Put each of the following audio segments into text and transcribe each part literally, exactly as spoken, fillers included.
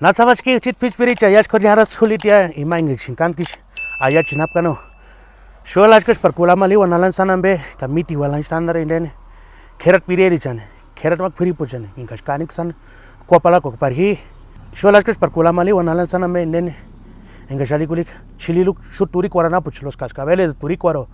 Natsabaski chit pichpiricha ya skori ara sulitia ima ingekshin kantkis. Aya chinapkano. Shuela askash par kulamali wan alan sanambe ka miti walan sanare indeni. Kerat pirierichani, kerat mak piripuchani, ingash kanik san kuapala kok par hi. Shuela askash par kulamali wan alan sanambe indeni. Ingash alikulik chililuk shu turikuaranapuch los cascabeles de turikuaro.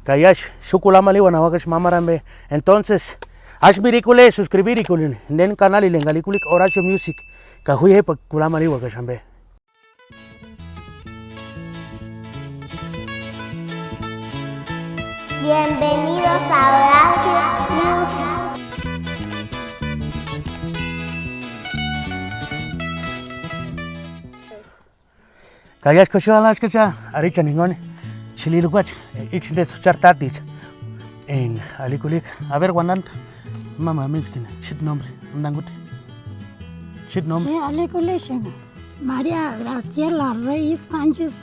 Ka yash shu kulamali wan awakash mamarambe. Entonces, ash mirikule suscribirikulini indeni kanalile ingalikulik Horacio Music. Ka hui hepa kulamariwakaxambe. Bienvenidos a Horacio Music. Ka ya xkoxu alaxkacha arichani jinguni chilirukuachi ichinde suchar taticha. En alikulika. A ver, Guananta. Mama, minskina. Shit nombre. Nanguti. Shit nombre. Sí, alikulishina. María Graciela Reyes Sánchez,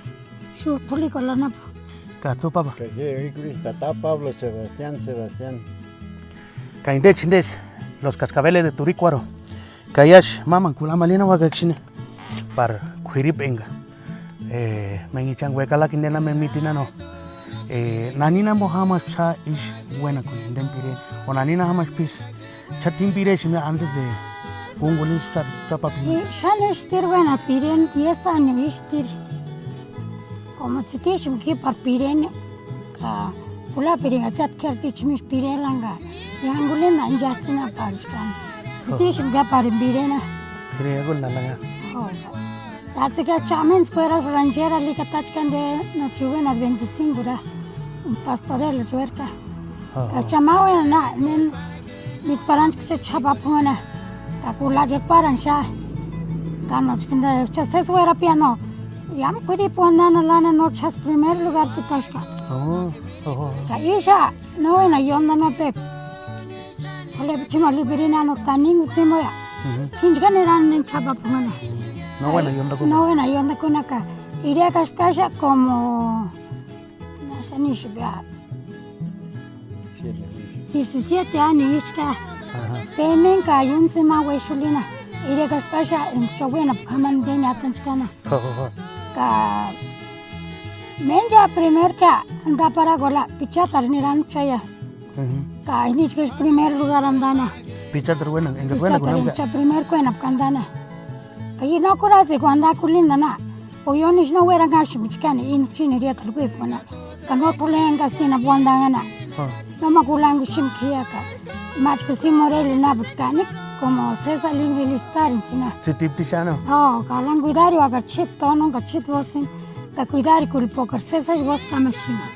xu Público Lanapu. Ka tu, papa. Ka ye uikuri tata Pablo Sebastián, Sebastián. Ka indechindesi, los cascabeles de Turícuaro. Ka yashi, mamani kulamalina uakaksïni. Par khuiripu enga. Eh, mengichani uekalakini nena me mitinano. Eh, nanina ambo jamaspka isï uénakuni indeni pireni. O nanina jamaspka isï Cha timpireximia antes de kungulin sar chapapin. Xáni ixtiri uéna pireni, diez año ixtiri. Como tsitiximki par pireni, ka kulapiringa chat k'éri tichimichi pirelanga, iangulina inchastina parchkani. Tsitiximka parini pirena. Pirengulina langa. Tatse ka chamentskuera ranchera likatachkani de nochi uéna veinticinco ra. Pastorel chuerka. Ka cha ma uéna neni mitparanchkucha ch'apapuena, ka kulacheparanxa. Ka nochkunda cha sési uerapiano, iámu k'uiripuandani lana no ch'ásï primer lugar pitaxka. Ka ixa no uéna ióndani pepu. K'ulepichima libirinano taningu tsimoia. K'inchkani erani neni ch'apapuena. No uéna ióndakuna. No uéna ióndakuna ka. Irekaxkaxa como Naxa nixu bea. Diecisiete año ichka. Temenka ayuntsï ma uexulina. Irekaxpaxa enka cha uénapu k'amani teni atanchkana. Ka mencha primerka andaparakuala pichatarhu nirani chaia. Ka inichkaxu primer lugar andana. Pichatarhu uénaku enka uénaku cha primer kuénapu kandana. Ka i no kurhatsekua antakulintana. Poyonixu no uéranhaxumuchkani ini chini iriatarhu uékua. Ka no t'ulenkasïni puandanhana. Nóma kulankuximkia ka. Máchka simoreli napuchkani, como César Lingvili starintsïna. Tsitiptixano. Oh, ka lan kuidariuakari chiti tonuni ka chiti vosini, ka kuidarikuli pokari César vosi kamaxina.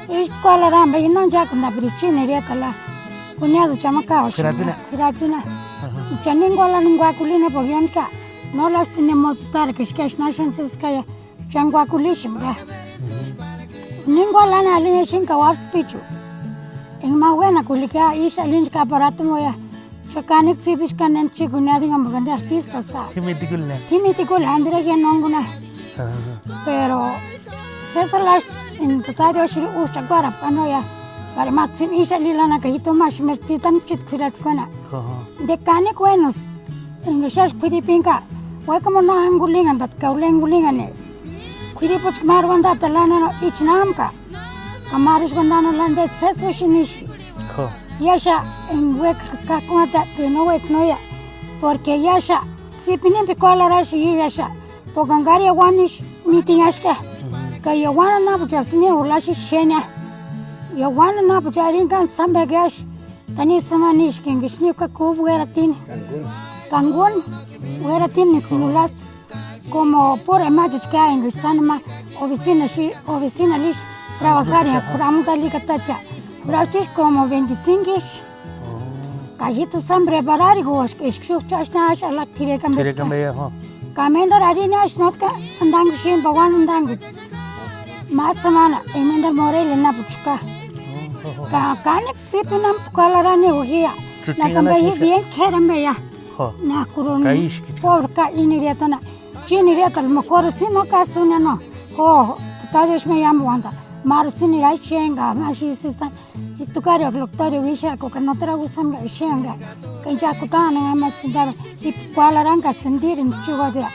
Istu kualarambe inonchakuntapiru chini iriatala. Kuñaducha ma kauxina. Kiratsina. Kiratsina. Cha ninkualani kuakulina poyonka. No lastini motsitari ka xkaxi naxani séskaia. Cha kuakuliximka. Ninkualani alinhexini ka uápspichu. Enka ma uénakulika, ísï alinchka aparatumoia. Cha kanikua tsípixkani neni chikuni adinhampakani artista sa. T'imitikulina. T'imitikuli jantirekua nónkuna. Pero César lastini tatari oxiri úxakuarapka anoia. Pari ma tsíni ísï alilana ka ji tomaximeri tsitani chiti k'uiratskuana. De kanikua uénasti. Enka xási k'uiripinka, uékama no jankulinhantati ka ulenkulinhani. K'uiripuchka máru uantati láneno ichi námka. Ka máru ísï uantani láneti sési úxini ixi. Iáxia enka uék'a kakuata ke no uék'a noia. Porque iáxia tsípini pikualarhaxi iáxia. Pokani kári iauani ixi mítinhaxka. Ka iauani anapuchasï ni ulaxixi xénia. Iauani anapucha arinka sámpeka iáxi. Tanisamani ísï ka enkaksï ni uék'a k'úpka uératini. Cancún. Cancún uératini simulasta. Como pura emachichka enkaksï sáni ma oficina xi, oficinalixi trabajaria k'uramutali katachia. K'urastixu como veinticinco ixi. Ka ji tu sáni prepararikuaxka eska xúk'u cháxna axu alaka t'irekambe. T'irekambeia jo. Ka méntaru arini axu nótki antankuxeni pauani antankuti. Ma semana enka méntaru Morelia anapuchka. Ka kanikua tsípini ampuku alarani ujia. Nakambeia bien k'érambeia. Jo. Nakuru. Ka ísï kichka. Pobrekua ini iriatana. Chini iriatani mejor si no kasï unia no. Jo, Tata Dios me llama uanta. Máru síniri axenga, ma xísïsani, i tukarioka Loctario uixaka ka notera usanga exenga, ka inchaku táani ama sindaba, i kualaranka sentirini chiuadea.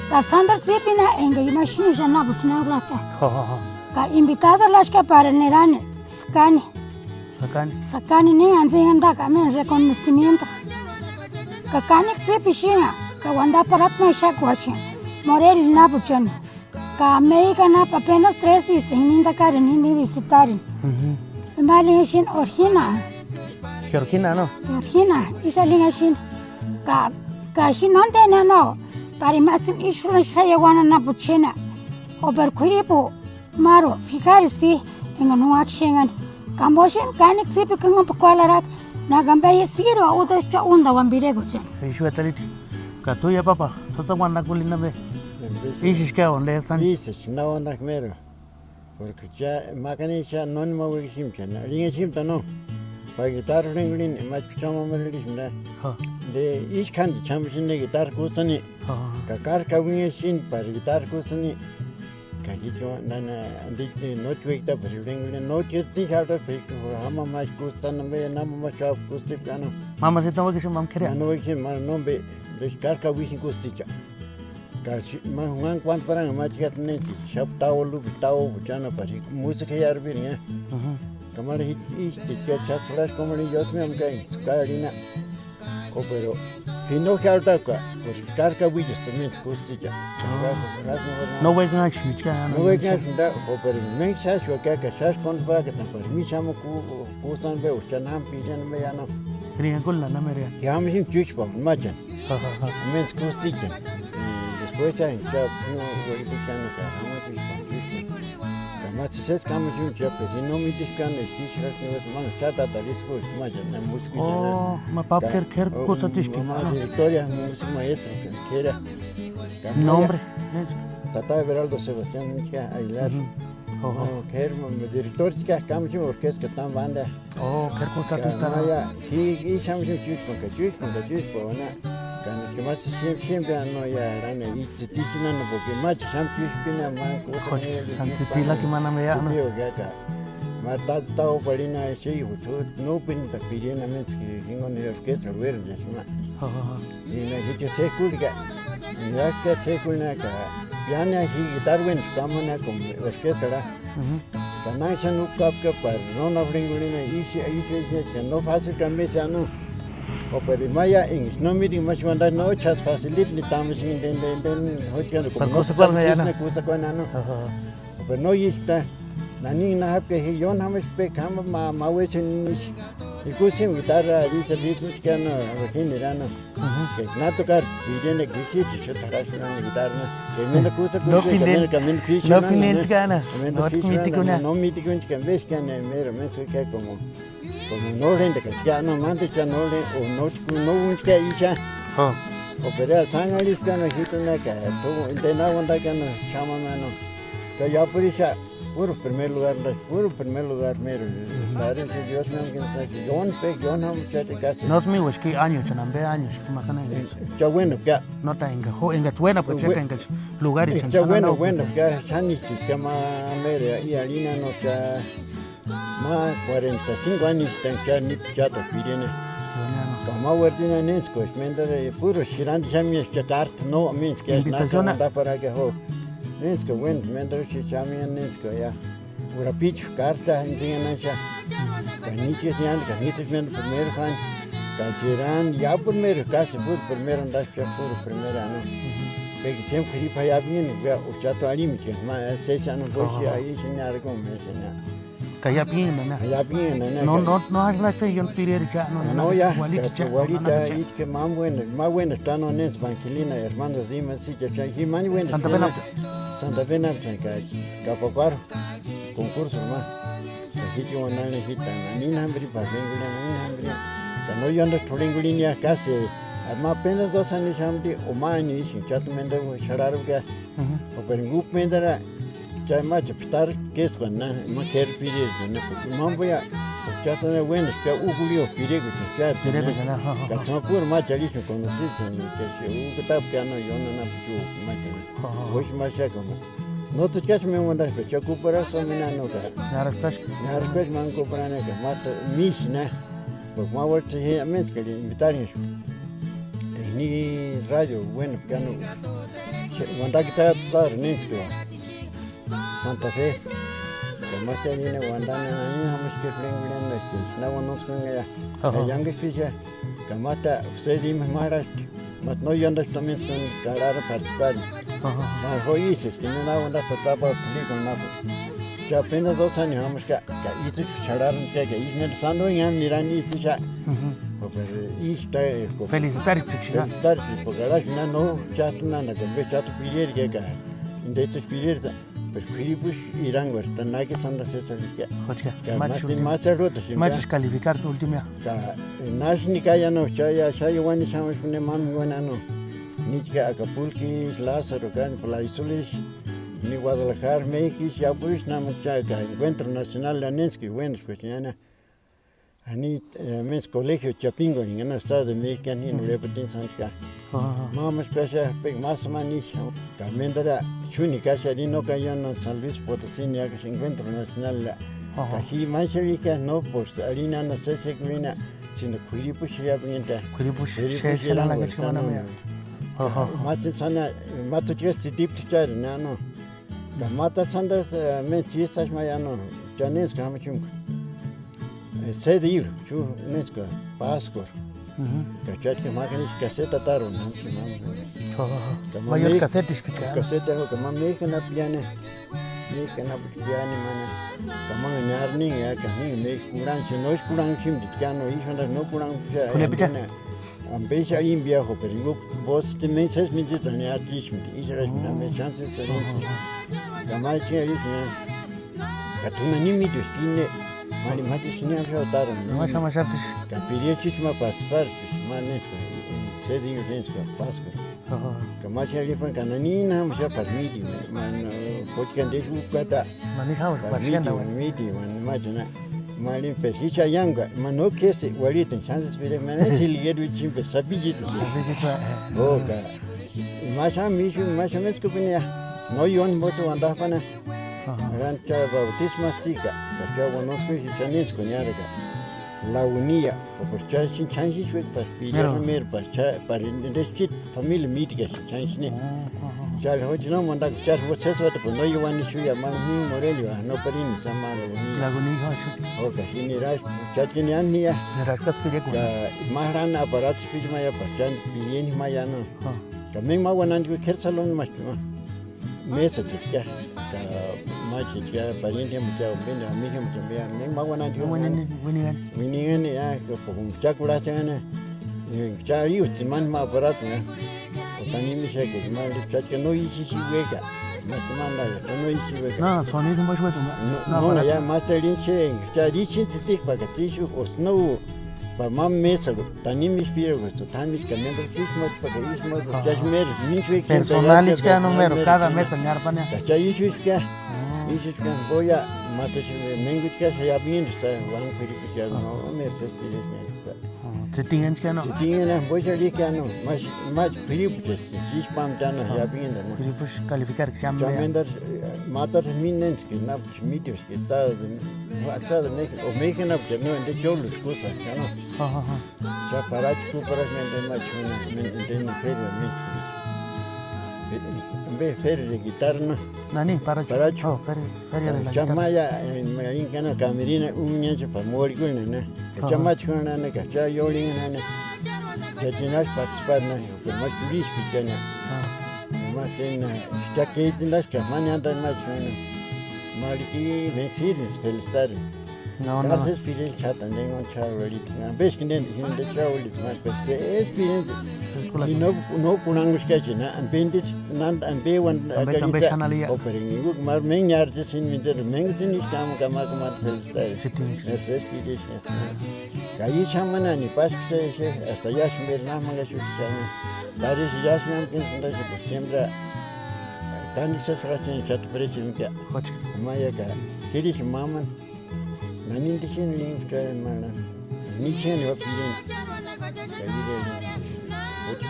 Ka sánteru tsípina enka ima xínixani anapu tinauraka. Jo, jo, jo. Ka invitado laxka para nirani, Sakani. Sakani. Sakani ni antsïngantaka ameni reconocimiento. Ka kanikua tsípixinha, ka uantaparatu ma exakuaxinha, Morelia inapuchani. Ka Meyika anapu apenas tres días enka nintakarini ni visitarini. Ujú. Ima alingixini Orjina. Georgina, ¿no? Georgina, ísï alingixini. Ka, ka ji nónteni no, para imasïni ísï urhexeia uáni anapucheni. O pero k'uiripu máru fijarisï enkani juakixenhani. Ka moxeni kanikua tsípikua jinguni pukualaraka, na kampe ai esïri uaut'axu cha úntauani pirekuchani. Ixu etariti. Ka t'u ya papa, t'u sáni uantakua kulini ampe. Ísï ixkia o le sáni. Ísï na uantakua méru. Porque cha makani cha nóni ma uékiximchani, arhinheximta no. Pa guitarra jurhenkurhini, ma chúchani ma méru irhisïnta. Jo. De ísï k'ánti ch'ámu xíni guitarra kústani. Jo. Ka kárku auinhexini para guitarra kústani. Ka jichu nana anti nóchi uékta pari jurhenkurhini, nóchi tsíxarhu p'ikua jama ma kústani, ampe nama ma xápka kústipka no. Mama sita uékixini mama k'eria. Ma no uékixini ma no ampe, de kárku auixini kústicha. Ka xi-, ma jumanku uántparanha ma chikata néntsï xápka taulupi taupu chánapari música jarpirinha. Ujú. Ka máru ji-, ísï tikia cha ts'urhaxku kómarhini iósï amka enka tsïkarhina. Ko pero ji no jiarhutaka, pues kárku auichasï méntsï kústicha. Ah. No uék'anhaxapti ka, no uék'anhaxapti, ko pero méntsï xáxuaka ka xáxku kóntpakatani pari mi xámu ku-, kústani pe o cha námu piriani ampe ya no. Ri enkulani ampe ri. Ji jama jimpa chúchpakuni machani. Ja, ja, ja. Méntsï kústichani. Y después enka cha no uék'uchani ka jama chúchpakuni chúchpakuni. Ka ma tsï sési kámu jimpa cha pe ji no mítixkani eska ísï jásï no ma cha tátarhu isï kústi machani na múskuchani. Oh, ma papu k'éri k'éri kústi atixpti. Ma directoria música maestro k'éri. Nombre. Tata Everaldo Sebastián Aguilar. Ujú. Ojo. K'éri ma director chika kámu jimpa orquesta ka tán banda. Oh, k'éri kústi atixpti. Ya, ji, ji xámu xámu chúchpani ka chúchpani ka chúchpani uana. Ka no, ka ma tsï xámu xámu ya no ya rani, i tsï tíxu nani, porque ma tsï xámu chúchpina ma kústi. Santi tila ki mana me ya no. Tío ya ka. Ma ta ta o parina ese hijo, tú no pinta pidiendo méntsï ki jingo ni orquesta luero ya suma. Ojo. Ni na jicha tsekuli ka. Ya ka tsekuli na ka. Ya na ji guitarra bueno kamana como orquesta la. Ujú. Ka na xáni no kapka para no na brinkurhini, ixu, ixu, ixu, ka no fácil ka mési anu. O pero ma ya enka no mítini ma xáni uantani no ch'ásï facilito ni támu xáni den, den, den, jochkani. Para kústi kuarhani ya no. Kústi kuarhani ya no. Ajá. O pero no ísta. Nani na jápka ji ióni jamaxapek'a jama ma, ma uéchani ixu. Ikusti jimpa guitarra, ixu ritmo ch'ikani, jini rani. Ujú. Ke na tukari pidiendo que sí, si yo taraxu na guitarra na. Ke mena kusa kusa, ke mena kamino fish. No finenchkana. No mítikuna. No mítikuna, ke veskana mero, me soy que como, como no gente que ya no manda ya no le, o no, no unchka isha. Ha. O pero sangalis kana hituna ka, to de na onda kana chama mano. Ka ya purisha. Puro primer lugar, puro primer lugar, mero. Ujú. Parece Dios mío, que no sé, guión pe, guión jama chati casi. No es mío, es que años, en ambe años, imagínate. Ya bueno, ya. No está en gajo, en gachuena, porque ya en lugares. Ya bueno, bueno, ya sani que llama mero, y harina no ya. Ma cuarenta y cinco años tan ya ni pichata pirene. Kama huertina nensko, mendere, puro shirandi ya mi es que carta, no, means que invitación a, para que ho. Nensko, bueno, mendere, si ya mi nensko ya. Urapichu, karta, enseñanancha. Kanichi, nian, kanichi, men, primero, Juan. Kancheran, ya primero, casi por primero, andas, ya por primero, ¿no? Peki, siempre, gripa, ya bien, ya, uchato, alim, que, ma, sesa, no, pues, ya, ahí, señal, como me, señal. Ka ya bien, ¿no? Ya bien, ¿no? No, no, no, hazla que yo no tiré, ya, no, no, no, ya, igualito, ya, no, no, igualita, no, no, y que más bueno, más bueno, está, no, en Banquilina, hermanos, dime, sí, que, que, y más bueno, Santa Fe, no. Santa Fe, no, que, que, que, concurso ma. Ka jichi uanani jita, nani jambiri, pa bengula, nani jambiri. Ka no yonda thuringulini ya casi, ma apenas dos años jamdi, o ma año ishi, chatu menda xararu ka. Ujú. O pero ngup mendara, cha ma cha pitar, kesku na, ma ker piri, na, mambo ya, o chatu na bueno, cha ugulio, piregu, cha. Piregu, na, ja, ja, ja. Ka tsma puro ma cha licho conocido, ni que se ugutap ka no yonda na puchu, ma cha. Ja, ja, ja. Oishi ma cha como. Nóts'ï iáchmeni uandaxpti, cha kuparasï amena no ka. Niáraxpti. Niáraxpti mani kuparani ka máta mísï na. Porque ma uarhiti je ameskari invitarixu. Ni radio bueno piano. Uandaki ta par nenskua. Santa Fe. Ka ma cha ni uandani ni jamani ke friend na ke. Na uanonskua ya. Ka yangispicha. Ka máta sérima marhaxati, máta no iándaxati tamentsï kani karhara participari. Ma joisesti, na uandasti tatapau t'irikuni máku. Cha apenas dos años jamaxaka, ka itsï xarharantika, ka ísï méndu sandu año nirani itsï xa. Pero ísï ta, felicitariptiksï na. Felicitariptiksï, porque araxu na no chát'u nánda, ka ambe chát'u pirieri ka, ka inde itsï pirieri. Pero k'uiripuxu iranguarhita, naki sánda sésarika. Jochka, ka máchi máchi arhutasïnka. Máchi calificar última. Ka násï nika ya no, cha ya, xa iuani xámaxu ne mámi uani ano. Níchka Acapulco, Lázaro, ka Playa Azul, ni Guadalajara, México, ya purixu námu cha ka Encuentro Nacional la nenskiri uénaskuachi ñana. Ani, eh, méntsï colegio Chapingo, ningana Estado de México, ani nurepatin sántska. Mámaxu kaxapeka, másï ma nixamu. Ka méndaru xúni kaxarini no kaiani San Luis Potosí, niákaxu Encuentro Nacional. Ka ji máxarika no por arini ana sésekurini, sino k'uiripuxu xeapirinta. K'uiripuxu xeapirinta. Mátsïni sáni, mátsï chkésï tsitipti chari nano. Ka máta sánda, eh, méntsï ísï ma ya no, cha nénska jamaxamka. Sede iru, chu nénska Páskuaru. Ka cháchka ma kani kaseta ataruni. Ka ma ióri kasetispti ka. Kaseta jo, ka ma méjki anapu piani. Méjki anapu piani mana. Ka ma niára ninga ya, ka ninga méjki kurhangu, no kurhangu ximti ka no, ísï anda no kurhangu. Ambe xáni imbiajo, pero igu voz ti me sesi mintsitani artismti, ísï arasï ambe chances. Ka ma ichi arhini. Ka t'u nani mítiusti ine, mani ma t'u sini ambe otaruni. Ma xámaxaptisï. Ka piriechichi ma pasï parti, ma nésï, sede iru nésï ka Páskuaru. Ka ma xáni arhipani ka nani námaxapti mítini, ma no, pochkani de ukata. Nani jámaxapti mítini, mítini, ma chana. Mani, pero ji xaianga, ma no k'ési uarhitini, xántesi pirekua, ma nésï ligeri uchini, pero sapillitusï. Sapillitu. Oka. Ma xáni míxu, ma xáni métskupini ya. No ióni jimbotsï uandajpani. Ránti cha bautismu ma tsika, ka cha uanontskuxu cha néntskuani niáraka. La Unía, o pues cha xáni xáni xíxueka, para piriani méru, para cha, para indeschi familia mítikasï xáni xáni. Chári jochi no mandaka, chári jimbo sési uáta, pues no iuani ixu ya, ma ni Morelia, no parini samani La Unía. La Unía, jochi. Oka, jini rásï, cháchkini ani ya. Ni raskatspiri ekua. Ka ma jarhani aparatsï piri ma ya, para cháni pirieni ma ya no. Ka méni ma uanani k'éri saloni ma. Mésa chechka, ka ma chechka, pariente mucha, umbeni, amiga mucha, mea, me ma uanani. Uinigani. Uinigani, ya, ka poco mucha kurhachani. Cha iusti mani ma aparato, ya. O tani mi se que ma chachka no isi si hueca. Ma te manda ya, no isi hueca. No, sonido más bueno, no, no, ya, más te rinche, cha rinche ti pa ka tishu, o snow. Pa ma mésaru, tanimu ispiraguesti, tanimu ka méntaru tsísï ma, pa ka isï ma, ka cha méru, mínchpekini. Personal ichka número, cada meta niárpanhia. Ka cha ísï ichka, ísï ichka, boya, ma te si méngu ichka, xa ya bien está, uangu k'uiripu ichka, no, méru sesi k'uiripu ichka. Tsïtinhani ichka, no. Tsïtinhani, boya ichka, no, ma, ma k'uiripu chesi, si ichpam chana, ya bien, no. K'uiripu calificar, cha méntaru, mátaru mínentsï, na, mítiusti, Estado de, Estado de México, o México, no, de Cholo, excusa, no. Cha parachi, ku parachi, nde ma chuna, nde ni feria, nde ni feria de guitarra, no. Nani, parachi. Parachi. Oh, feria, feria de la guitarra. Cha ma ya, ma inkana camerina, un ñancha pa mori kuna, na. Cha ma chuna, na, ka cha yoli, na, na. Cha tinachi participar, na, pero ma churichi pichana. Ma chena, cha keitindachi ka ma ñanda ma chuna. Mariki, me sirvis felicitar. No, no. Gracias, Pirinchi, chata, ningún chau, Lolita. Ambeski neni, nini de chau, Lolita, más pues, es Pirinchi. Y no, no, kunanguskachi, na, ambendis, nan, ambewan, ambe, ambe sanalía. O pero ningún, mar, men, yar, sin, min, de, men, sin, iskam, kama, kama, felicitar. Siti. Es, es Pirinchi. Ka i xámanani Páskuachi, hasta ya xúmberi nájmanhaxuti xáni. Tarisi yásï námkini sándaxati, porque siempre tánikua sési jachini xáti presïnkia. Jochka. Ma ya ka, k'irixu mámani. Nani indi xáni níngu ch'uarani ma na. Ni xáni va pirini. Ka ireni. Jochka.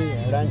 Erhani, Erhani.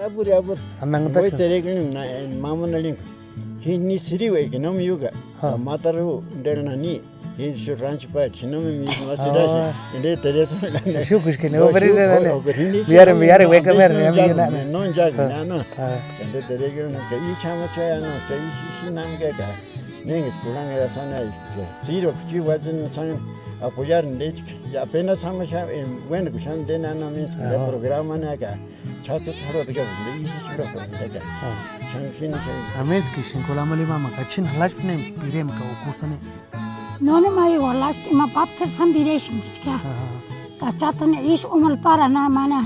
Aburi, aburi. Andangutasï. Voy terekuni na, mama nalingu. Ji ni siriueki no miuka. Ja. Mataru ndera nani. Ji su rancho pa, si no me mismo asirashi. Inde Teresa. Shukushkini, no, oberi shu, nani. Viare, viare, weka mer, no, ya, no, ya, no. Inde terekuni, i chama chaya no, cha i, i, i, namkeka. Néngitu kurhangu ya sani aisï, tsíruaku chi uatsïni sáni apoyarni ndéchka, ya apenas jáma xáni, bueno, xáni ndéni anamintskua ya programa neaka, ch'atsï ts'arhuatikapu nde ísï xúrakuarhu ndéka. Xáni xíni xáni. Amintskisïni kulamalima ma kachini jalaxpneni piremka o kusani. Nónema iualakti ima pápkari sáni direiximuchka. Ka chátuni ísï umalparana mana.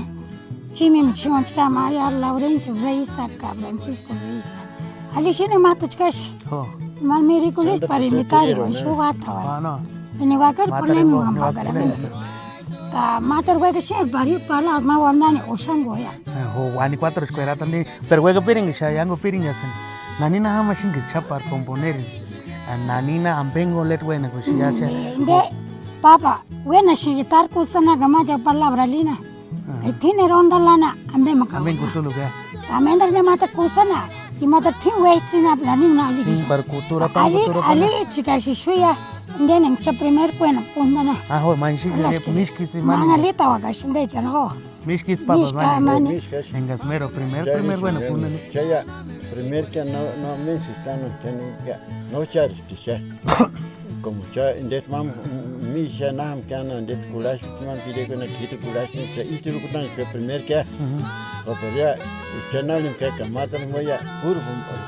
Chimimi chimonchka ma ya Laurencio Reisa ka Francisco Reisa. Alixini májtuchkaxi. Jo. Ma mirikulisï pari mitari xu uatawai. Ni uakaru punemi uambakara. Ka mátaru ueka xeni pari pala ma uandani oxanguaia. Jo, uani kuátaruchku eratandi, pero ueka piringa xaia, angu piringa seni. Nanina jáma xíngisï xápari komponerini. Nanina ambengu leti uenakuxi ya xia. Nde, papa, uenaxinga tari kusana ka ma cha palabra lina. Ai thinera onda lana, ambema ka. Ambengu kutuluga. Ka mendarne mata kusana, i mata thin uetsina planina ali. Thin para kutura pa kutura pa. Ali chika xixuya, ndene cha primer kuena pundana. Ah, jo, manxi ya miskitsi mani. Mangalita waka shinde chana ho. Miskitsi papa mani. Engas mero primer primer kuena pundana. Chaya, primer que no no me insistano, no charisti xa. Como cha, ndeti ma mísï xa nájamkia no, ndeti kurhaxati ma pirekua na k'íri kurhaxati, cha íchurukutani xa primer kia. O pero ya, cha nálimkia ka mátaru ma ya, puru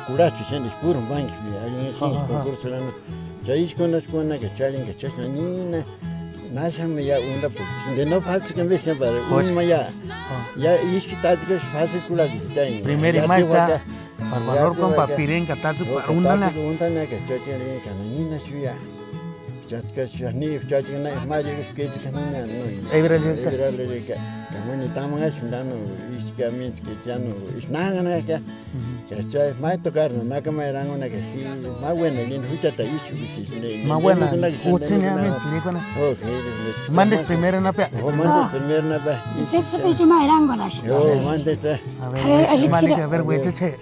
kurhachi xeni, puru mangi, ya, ya, xeni concurso na, cha ískuana skuana ka charinga, cha xanina, náxama ya unda puru, de no fácil que me siempre, un ma ya, ya ísku táchika fácil kurhachi, cha. Primer ya, imaita. Para valor kompa pirenka tatu para undana. Undana ka chacha ni kana nina xuya. Chacha xani chacha na mari keti kana nina no. Evra leka. Evra leka. Kamani tamanga shindano iska minski chano isnangana ka. Chacha mai tocar no nakama erangona ka si ma buena ni huchata isu. Ma buena. Utsini amen pirekona. Oh, sí. Mandes primero na pe. Oh, mandes primero na pe. Sexo pe chuma erangona. Oh, mandes. A ver, a ver, a ver, güey, chuche.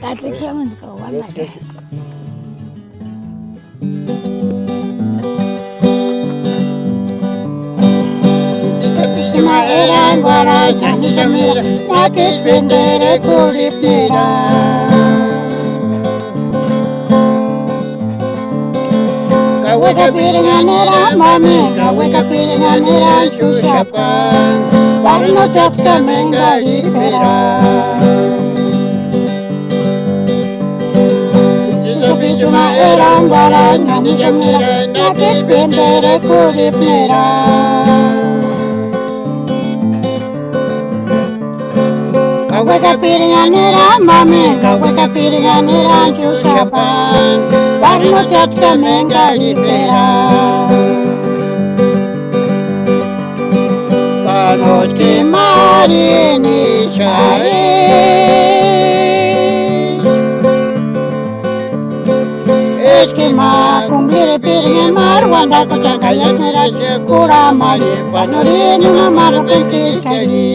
Kaweka pirinhanira mami, kaweka pirinhanira xuxapka, parino chapka mengaripera. Sisï pichuma eranguara, nani chamnira, naki pendere kuripera. Ka uekapirinha nirani mami, ka uekapirinha nirani chúxapani, parnochati ka ménkarhipera. Ka nóchki marini xarhi. Eski ma cumplirpirinha máru uandakuchani ka iásï niraxekurhamarhi, ka norini ma máru p'ikixkarhi.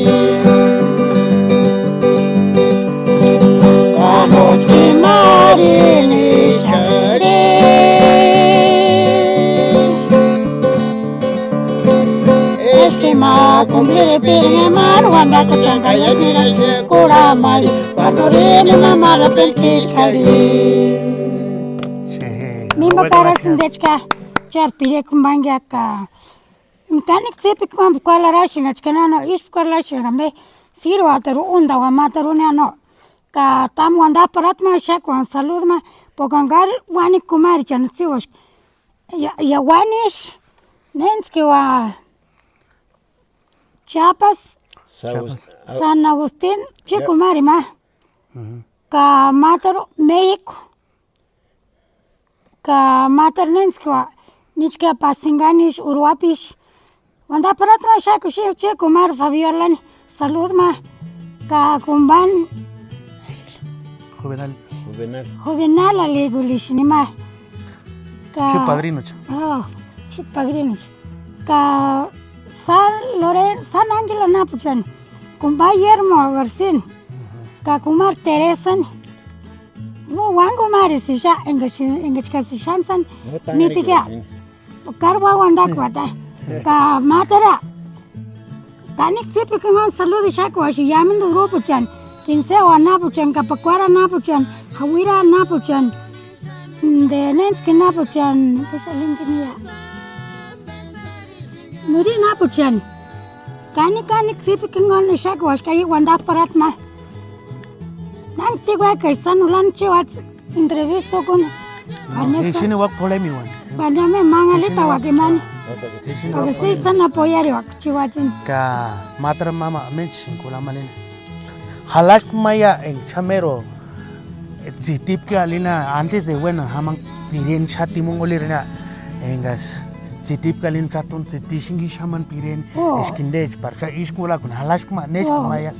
Ka nóchki marini xarhi. Eski ma cumplirpirinha máru uandakuchani ka iásï niraxekurhamarhi, ka norini ma máru p'ikixkarhi. Mimba karasïndechka, chári pirekua jumbangiaka. Kanikua tsípikua ma p'ukuarhu arhaxenhachka nano, ísï p'ukuarhu arhaxenhani ambe, síruatarhu úntauani mátaru nano. Ka támu uandap'aratma xákuani saludma, pokani kári uáni kumarichani tsíuaska. Ya, ya uánixu, néntskiua Chiapas, San Agustín, chikumari ma. Ka mátaru México. Ka mátaru néntskiua, níchka Pasinganixu, Uruapixu. Uandap'aratma xáku xi, chikumari Fabiolani, saludma. Ka kumbani Juvenal. Juvenal. Juvenal Aligulixu nima. Ka xi padrinocha. Oh, xi padrinocha. Ka San Lorenzo, San Ángel anapuchani. Kumbani Guillermo Garcín. Ka kumari Teresani. Uangumarisixa, engachi, engachkasï xáni sáni mítikia. Kári uandakuata. Ka mátera. Kanikua tsípikua jinguni saludixakuaxi Yámendu grupochani, Kinseo anapuchani, ka Pakuara anapuchani, Jauira anapuchani, de Nenski anapuchani, pues alinkinia. Nuri anapuchani. Kanikua, kanikua tsípikua jinguni ixakuaxi ka i uandap'aratma. Nanti uékaxi sáni ulani chiuati entrevista úkuni. Ísïni uákua p'orhemiuani. Ka name manhalitauaka imani. Ka sí sáni apoyariuaka chiuatini. Ka mátera mama méntsïni kuramanini. Jalaxku maia enga ch'ameru tsitipki alina antes de uénani jamani pireni xáti mongolirina engasï tsitipki alina chat'uni tsitixinki xamani pireni eska intecha para xa ísku urakuni jalaxku ma nésku maia.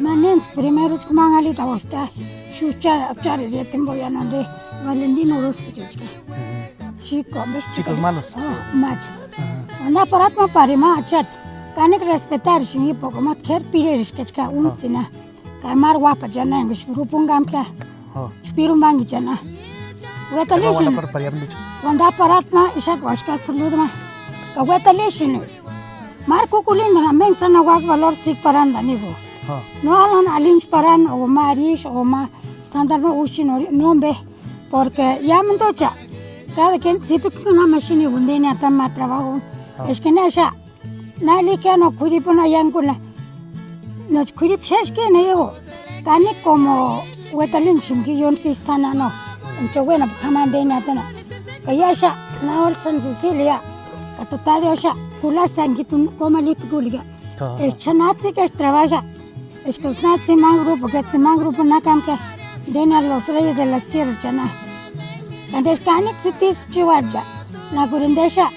Ma néntsï primeruchku manhalitauaxtia, xu cha, charirieti jimbo ya nande Valentino Orozcochka. Chicos malos. Machi. Uandap'aratma pari ma achati. Kanikua respetarisïnki poko ma k'éri pireriskachka úntstina. Ka máru uáp'achana engaksï grupungu jámkia. Spiru mangichana. Uétalixini. Uandap'aratma ixakuaxka saludma. Ka uétalixini. Máru kukulindani ambengu sáni auaka valor tsíki parandani hijo. No alani alinchi parani o ma arixi o ma sándaru no úxini no mbe. Porque Yámenducha cada quien tsipikua no ma xini undi ni atama trabajo. Eska ni axa. Nalikia no k'uiripu no aianguna. Nochi k'uiripu xéskini hijo. Kani como uetalini ximki yóntki istana no. Encha uénapu k'amandeni atana. Ka i axa, na ol San Cecilia. Ka tatadi axa, kulasanki tu komaliti kulika. Eska natsi ke trabaja. Eska natsi tsimani grupo ke tsimani grupo na kamke. Dena los reyes de la sierra chana. Ka deska ani tsitis chiuacha. Na kurindesha.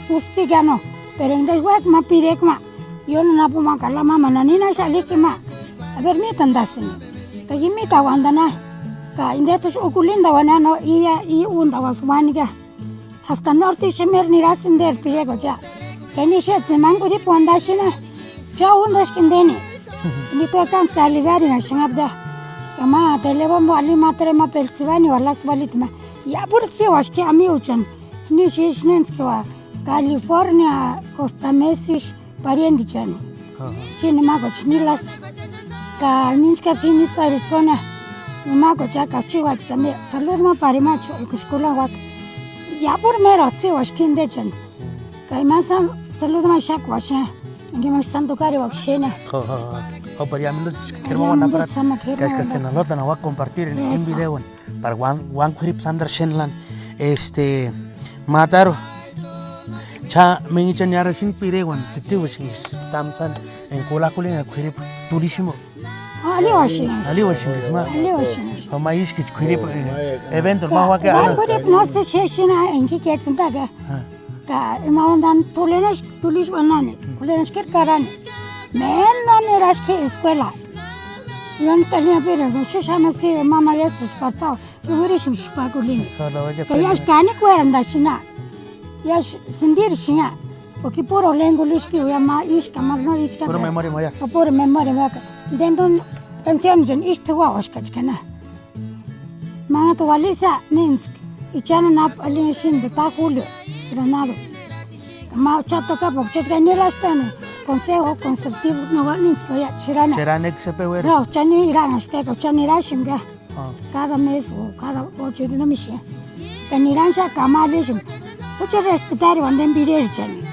Ustigano, pero endesh uékma pirekma, yo no napuma ka la mama nanina xalikima. A ver, mítandasïni. Ka i mítauandana. Ka indetushi ukulindauana no ia i úndauasï uánika. Hasta norte ximeri nirasïnderi pirekocha. Ka ni xetsi manguripuandaxina. Cha úndaxkindeni. Ni tu ekantsi ka ligarinhaxinhapta. Ka ma telebombo ali ma tere ma peltsïvani o alasï ualitma. Iapuru tsîuaxki amiuchani. Ni xíxi néntskua California, Costa Mesa pariendichani. Chini makochi Nilas. Ka ninchka Phoenix, Arizona. Ni makochi akachiuatichani. Salud ma parimachu, escuela uaka. Iapuru méro tsîuaxki indechani. Ka ima salud ma xákuaxia. Enga ima sandu kariuaka xenia. Jo, jo, jo. Jo, pero ya me lo dices que quiero mandar para que se nos lo dan a compartir en un video. Para uan, uan k'uiripu sántara xénjlani, este, mataru, cha, méngichani niáraxini pireuani, tsitiuxini tamsani, enga kulakulinha k'uiripu, turiximo. Aliuaxinhaxati. Aliuaxinhaxati ma. Aliuaxinhaxati. Ka ma ískuchi k'uiripu, eh, evento ma juaka. Ka k'uiripu no sé xéxina enka iketsïntaka. Ja. Ka ima uandani t'ulenaxki, t'ulixu uanani, t'ulenaxkiri karani. Méni no niraxki eskuela. Ióni kaniapiringu xési xáni así, ma maestro papá, iuiriximsï pakulini. Ka iásï kanikuerantaxina. Iásï sintirixina. Porque puro lengulixki, ya ma ísku ka ma no ísku ka. Puro memoria ma ya. Ka puro memoria ma ka. Dentun canciones ísï p'ikuauaxkachkana. Mántku ualisa níntsïki, ichani anapu alini xínti ta Julio Granado. Ma cha toca porque cha niraxtani consejo constructivo no uanintskua ya chirana. Chirana ex sepe uera. No, chani iranhaxka ka chani iraximka. Ah. Cada mes o cada ocho días no mixia. Ka niranhaxaka ma alixini. Jucha respetari uandeni pirerichani.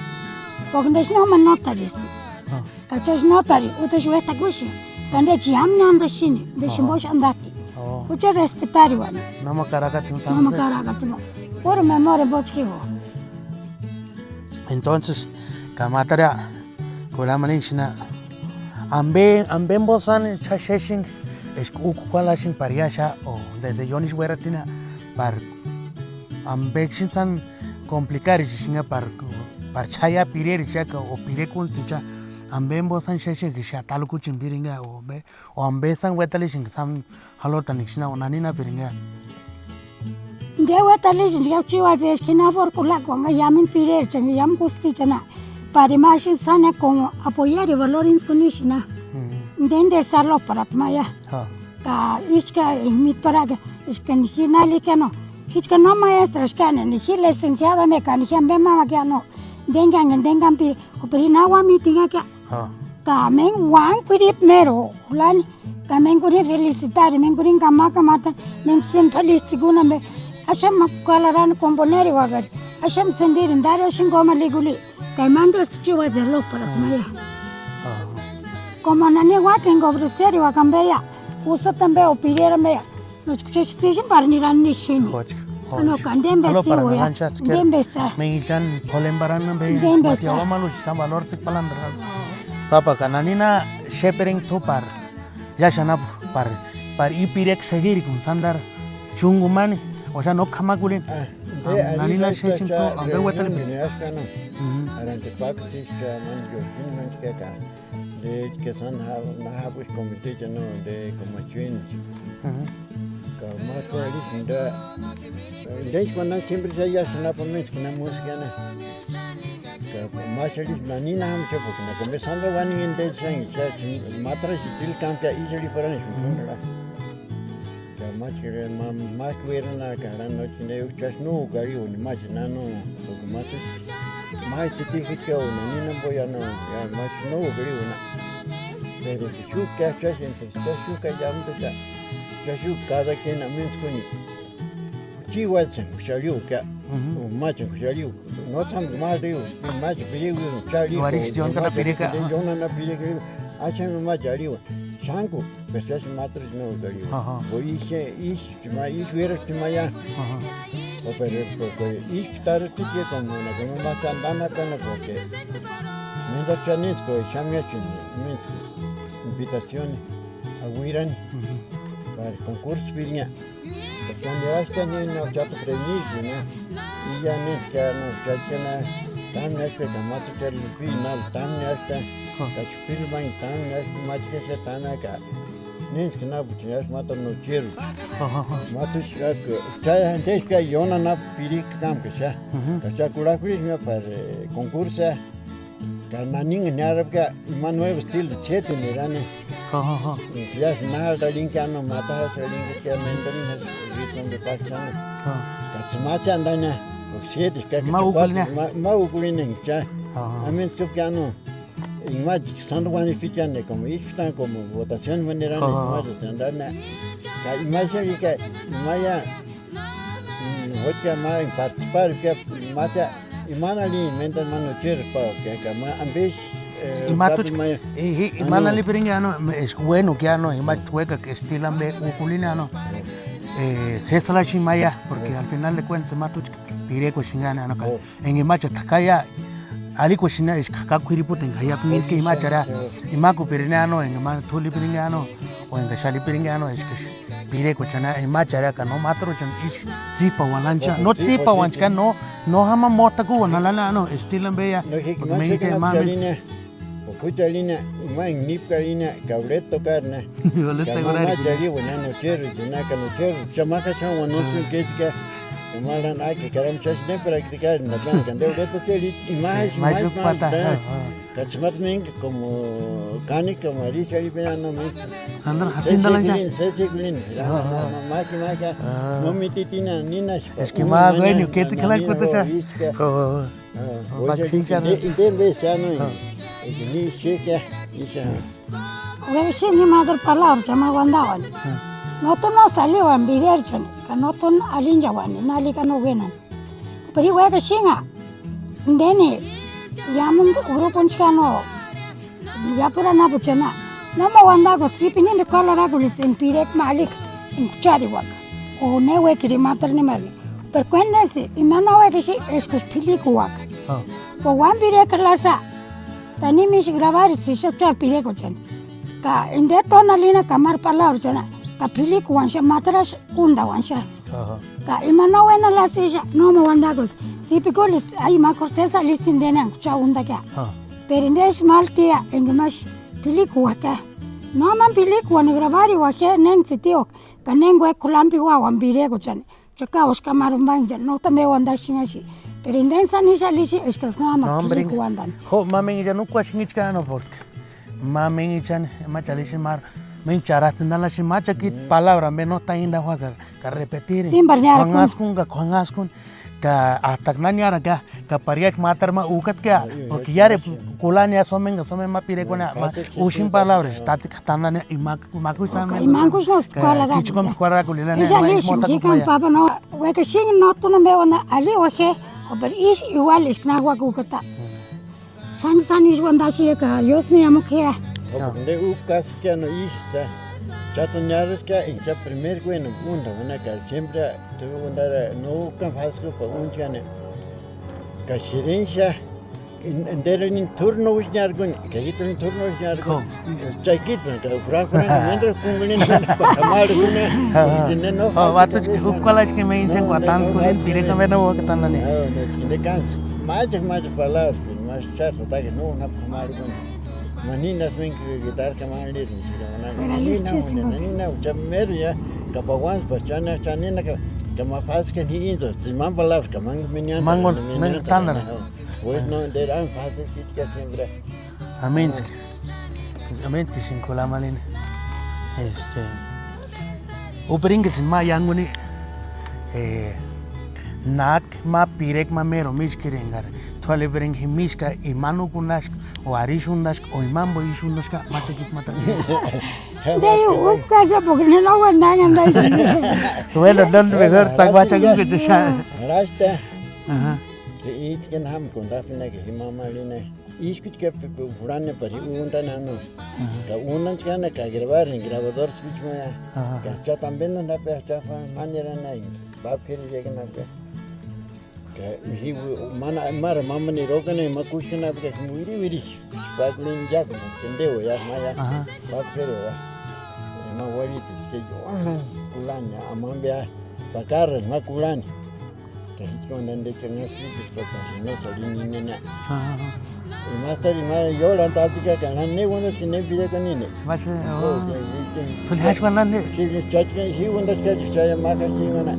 Porque ndechi no ma nótaristi. Ah. Ka cha xi nótari, útexu uétakuxi. Ka ndechi iámu niántaxini, ndechi jimpoxu antati. Oh. Jucha respetariuani. Nóma karakata jimpo. Nóma karakata jimpo. Puro memoria bochkiu. Entonces, ka ma tarea, kurhamanhinksïna, ampe, ampe jimpo sáni cha xéxinki, eska úkua kuálaxinki pari iáxia, o desde ióni ísï uératina, pari ampeksïni sáni complicarixexinhia pari, pari cha ya pirerichia ka o pirekuntichia, ampe jimpo sáni xéxinhixia talukuchini pirinhia o ampe, o ampe sáni uetalixinki sáni jalotani xina o naninapirinhia. Nde uetalixinti ka chiuati eska jina forkulakuanka iámentu pirerichani, iámu justichani, pari ma xini sáni como apoyar y valor íntskuni xina. Mm. Nde nde saloparata ma ya. Ja. Ka ísku ka mitparaka, eskani ji nálikia no, jichka no maestraxkiani, ni ji licenciada me ka ni ji ampe mamakia no, ndenkanke ndenkampi, pero ji na uámitinhakia. Ja. Ka méni uáni k'uiripu méro, kulani, ka méni k'urini felicitari, méni k'urini kamakamata, méni seni feliz tsikuna me, axamu kualarani komponeriuakari, axamu sentirini dari axini komalikuli, ka imani desde chiuati saloparata ma ya. Ja. Como nani uákenka ofreceriuaka ampe ya, usata ampe o pireri ampe ya. Nochka chéchka tsísïni pari nirani nixini. Jochka, jochka. Ano ka ndembesi uya. Ndembesa. Mengichani polen barana be. Ndembesa. Mati awamalushi san valor tsik palandra. Papa ka nanina sheperengu t'u pari. Ya xanapu pari. Pari i pirekua segirikuni sandara. Chungumani. O sea, no k'amakulini. Nanina shexini t'u ampe uetani pe. Arante paktsika mani yorkini manchkaka. De hecho, que son na jabushi comiticha no de como chuinchi. Ka ma tsarixinda. Denchi cuando siempre ya ya sanapo mes que na música na. Ka ma xarixi nanina jamcha porque na comenzando wani ndechi sangi cha matrashi til cambia y sali para ni. Ka máchkiri ma, máchkiri uerani ka rani nochi ne uchasi no ukariuni machi nanu, porque machi, machi tsïtixikau nani namboya no, ya machi no ukariuna. Pero si xúka chásïnti, cha xúka ya ambecha, cha xúka cada quien amintskuni. Chi uatseni xarhiuka, machi xarhiu, no tsámu ma riu, machi piriu, cha riu. Uarixi yóntana pireka. Yóntana pireka, achani machi ariu. Xánku, pero cha si matrachi no ukariu. Ajá. O ixi, ixi Chima ísï uéraxati ma ya. Ajá. O pero, porque ísï tarhati como na como ma tsantani jakana porque mientras cha níntsku xámiachuni, níntsku invitación a uirani para concurso piriña. Porque cuando ya está niño cha te prevenís, ¿no? Y ya níntsku no cha chana, tamni asta ka ma cha pi na tamni asta. Ka chupiri ma tamni asta ma cha tanaka. Níntsï ka nápuchani iásï mátaru no chiéruchi. Mátuchi ka, cha, cha, cha, yóna nápu pirikua kámka xa. Ka cha kurhak'urhixamia pari concurso, ka naninha niárapka ima nuevo estilo siete nirani. Iásï nájasï arhinhkia no, matajasï arhinhkia, mendarini jásï ritmo de pásï xáni. Ka tsimajtsï andania, porque siete ka ma ukulina, ma ukulina cha. Amintskapkia no. Imajtsï sándu uanipkiani como ísï tán como votación manera imajtsï andana. Ka imajtsï ka imaia, jochka ma participar ka imaia, imanali menta mano chérpa ka ma ambes. Imajtsï imanali piringa no, es bueno que no, imajtsï hueca que estilo ambe ukulina no. Sésala shi maya, porque al final de cuentas imajtsï pireco shingana no ka. Enga imajtsï t'akaia, arhikuaxina eska k'uiriputa enga jaiapu mintke imajtsï ara, imakupiri nea no, enga ma t'ulipiringa no, O enga xalipiringa ano, eskaxu pirekuchani, ima charia ka no mataruchani, ixu tsípauani ancha, no tsípauanchka, no, no jama motakuuani alani ano, estilambeia. No, jiki, porque ma mengika mami. O k'uchalina, ima enga nípkalina, ka uletu tokarna. Uletu ka ma tokarna. Mama chariuani ano, chérujchani, ka no chéru, chamaka chauani, no, ah, kechka, ka ma lani aki, karamu chachi ne practicar, na plan, ka de uletu cheri, ima, ma, ma, ma, pata, ma, ah, ah. Ka tsimata ménga como kánika, María Xaripena no ménga. Sandra, jatsindala ya. Sesikulini, sesikulini. Ah, ah. Maki, maki. Ah. No mititina, nina. Es que más dueño, ¿qué te crees que te sea? Oh, oh, oh. Bakinchar. Inte, inte, sea no. Ah. Es que ni chequea, ni sea. Ueshi ni madre palabra, chama guandauani. Ah. No tú no saliuani birerchani, ka no tú alinchauani, nali ka no uenani. Pero i uékaxinha, ndéni, iámendu urupunchkani, iápuru anapuchani, nóma uandakusti tsípini, indi k'ualarak'ulisï enga pirekua ma alika enga juchariuaka, o ne uékiri matani nimarhini. Pero kuéntentsï ima no uékaxi eskaksï p'ilikuaka. Ah. O uáni pirekua lasï, tanimu ísï grabarisï ixu juchari pirekuachani, ka inde tónalina ka máru palabrachani, ka p'ilikuanixani, matarasï úndauanixani. Aha. Ka ima no uénani lasïxani, nóma uandakusti, tsípikulisï, ai, ma k'óru sési alisï inteni enga cha úndaka. Ha. Pero inde ixu málu tía enga imaxu p'ilikuaka. Nóma p'ilikuani grabariuaxi je, néngu tsitiuaka, ka néngu uék'a k'ulampiuauani pirekuachani, cha kauasï ka máru jumbanhchani, no tambe uandaxunhaxi. Pero indeni sáni ixu alisï eskaksï nóma p'ilikuandani. Jo, ma méngichani úkuaxunhichka, no, porque ma méngichani, ma chalisï máru, méngu charatini, nana xi ma chakiti palabra ambe no ta inda juaka, ka repetirini. Símbari niára k'uanhaskuni ka k'uanhaskuni, ka hasta ka na niáraka, ka pariaki matari ma úkatka, porque iáre kulani ya somenga, somenga ma pirekuani, ma uxini palabras, tati ka tanani, ima, ma kuxani, ma kuxani, ka kichkomi kuarhakulina, ixu alisï, papa, no, uékaxinha no tú no me uanda, ali uaje, o pero ixu igual eska na juaka úkata. Sáni sáni ixu uandaxeaka, Dios me amukea. Nde u kaskia no ixu cha. Cha taniaruskia enga cha primer kuénani únda uanaka, siempre tu uandara no ukani faskupa únchani. Ka xirinxia, nderini t'úri no uxniarkuni, ka ítani t'úri no uxniarkuni. Cha ikitpeni ka jurajkurani, ménderu kúngulini, ka máru kúngulini. Vatuchi jukualachki me inchani kuatantskulini, pirekua me no uakatanani. Nde kansi, máchaka, máchaka palabras. Más charta dagi no una k'umarhikuni. Manina sminki guitarra ka manirni. Nina ucha meru ya, ka pauantspa chana, chanina ka, ka ma paska ni inzo, tsimani palabra ka mangu minian. Mangu minian tandara. Pues no, der an fácil kitka siempre. Amén. Amén que sin colamalina. Este, Uperingitsïni ma iánguni, eh, náki ma pirekua ma méro mískiri engari t'u aliperenga jimixka, ima no úkunhaska, o arhixunhaska, o imambo ixunhaska, ma chekiti ma tata. De u ukasa porque no lo aguantan andai. Bueno, no mejor tsa ma chekiti que te sha. Rasta. Ajá. Que ichken ham con dafina que jima malina. Ískuchka jurhanepari úntani ano, ka úntanchkana ka grabarini grabador spichu ma ya, ka cha tambe no nape cha manera na inga, bapkeri yega nape. Ka ji mana mara mamani rokana ma kushka nape ka muiri uiri, baklin ya, pendeo ya, ma ya, bapkeri ya. Ma uarhiti ke yo kulani amambia, pakarrani ma kulani. Ka jichkondani de que no sirve para que no salí ni nena. Más tarde ma yóra tati ka kana ne bueno que ne pide kanine. Tú le has ganando. Sí, chachi, sí, bueno, que chaya ma ka ni mana.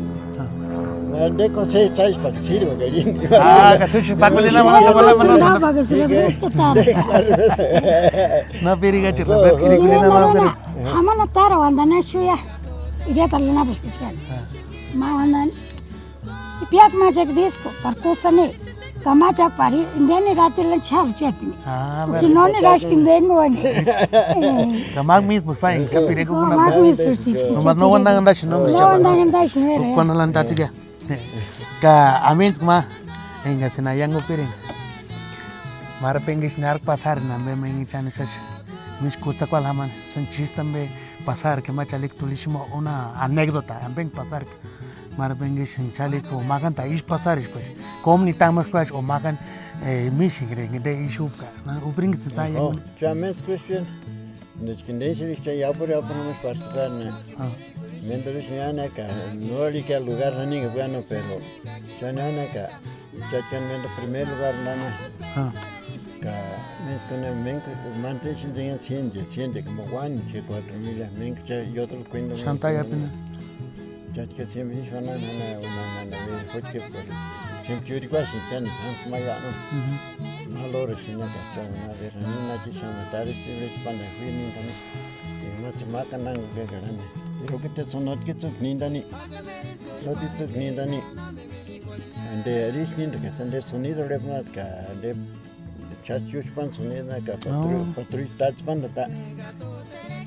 Ma de ko se chai pa sirve ka ni. Ah, ka tú si pa le na mana. No piriga chirra, pero kiri kiri na ma. Hamana tara wanda na shuya. Ija tala na pues pichkan. Ma wanda. Ipiak ma chek disco, parkusani, ka ma chek pari, indeni ratila chharu chetini. Ah, porque no ni raski indeni uani. Ka ma mismo fain, ka pire ko ma mismo chichi. No ma no wanda anda shi no me. No wanda anda shi mere. Kuana landa chiga. Ka amén ma, enga sina yango piringa. Mara pengish nar pasar na me mengi chani sas. Mis kusta kual haman, son chistambe pasar que ma chalik tulishimo una anécdota, amben pasar. Mara pengisïni xálika o makani ta ísï pasarixkuaxi, kómu nitamaxkuaxi o makani, eh, mísïnhireni de ísï úpka. Upiringisïni ta yánguni. Cha méntsï question. Nechka nésïrikcha iápuru iápuru jamaxparhasï jukarni. Ah. Ménduruxu niánaka, no arhika lugari janinga bueno, pero cha niánaka, cha cha méndu primer lugar nana. Ah. Ka ménskuni ménku mantenshi enseñando siente, siente como uáni che cuatro mil, ménku cha y otro cuento. Santa yapina. Cháchka siempre ísï uanani jana, uanani jana, porque siempre churikuasïnti chani, jántku ma iánu. Ujú. Ma lóraxinaka, cháni ma vexani, nachi xáni tare siempre chpanda juini nintani. Imajtsï ma kanangu kekarani. Irokite sonotki tsüku nintani. Noti tsüku nintani. Ande arixu nintaka, ande sonido repunataka, ande Ch'átsï chúchpani sunirinhaka, patru-, patruchi tátsï pándatani.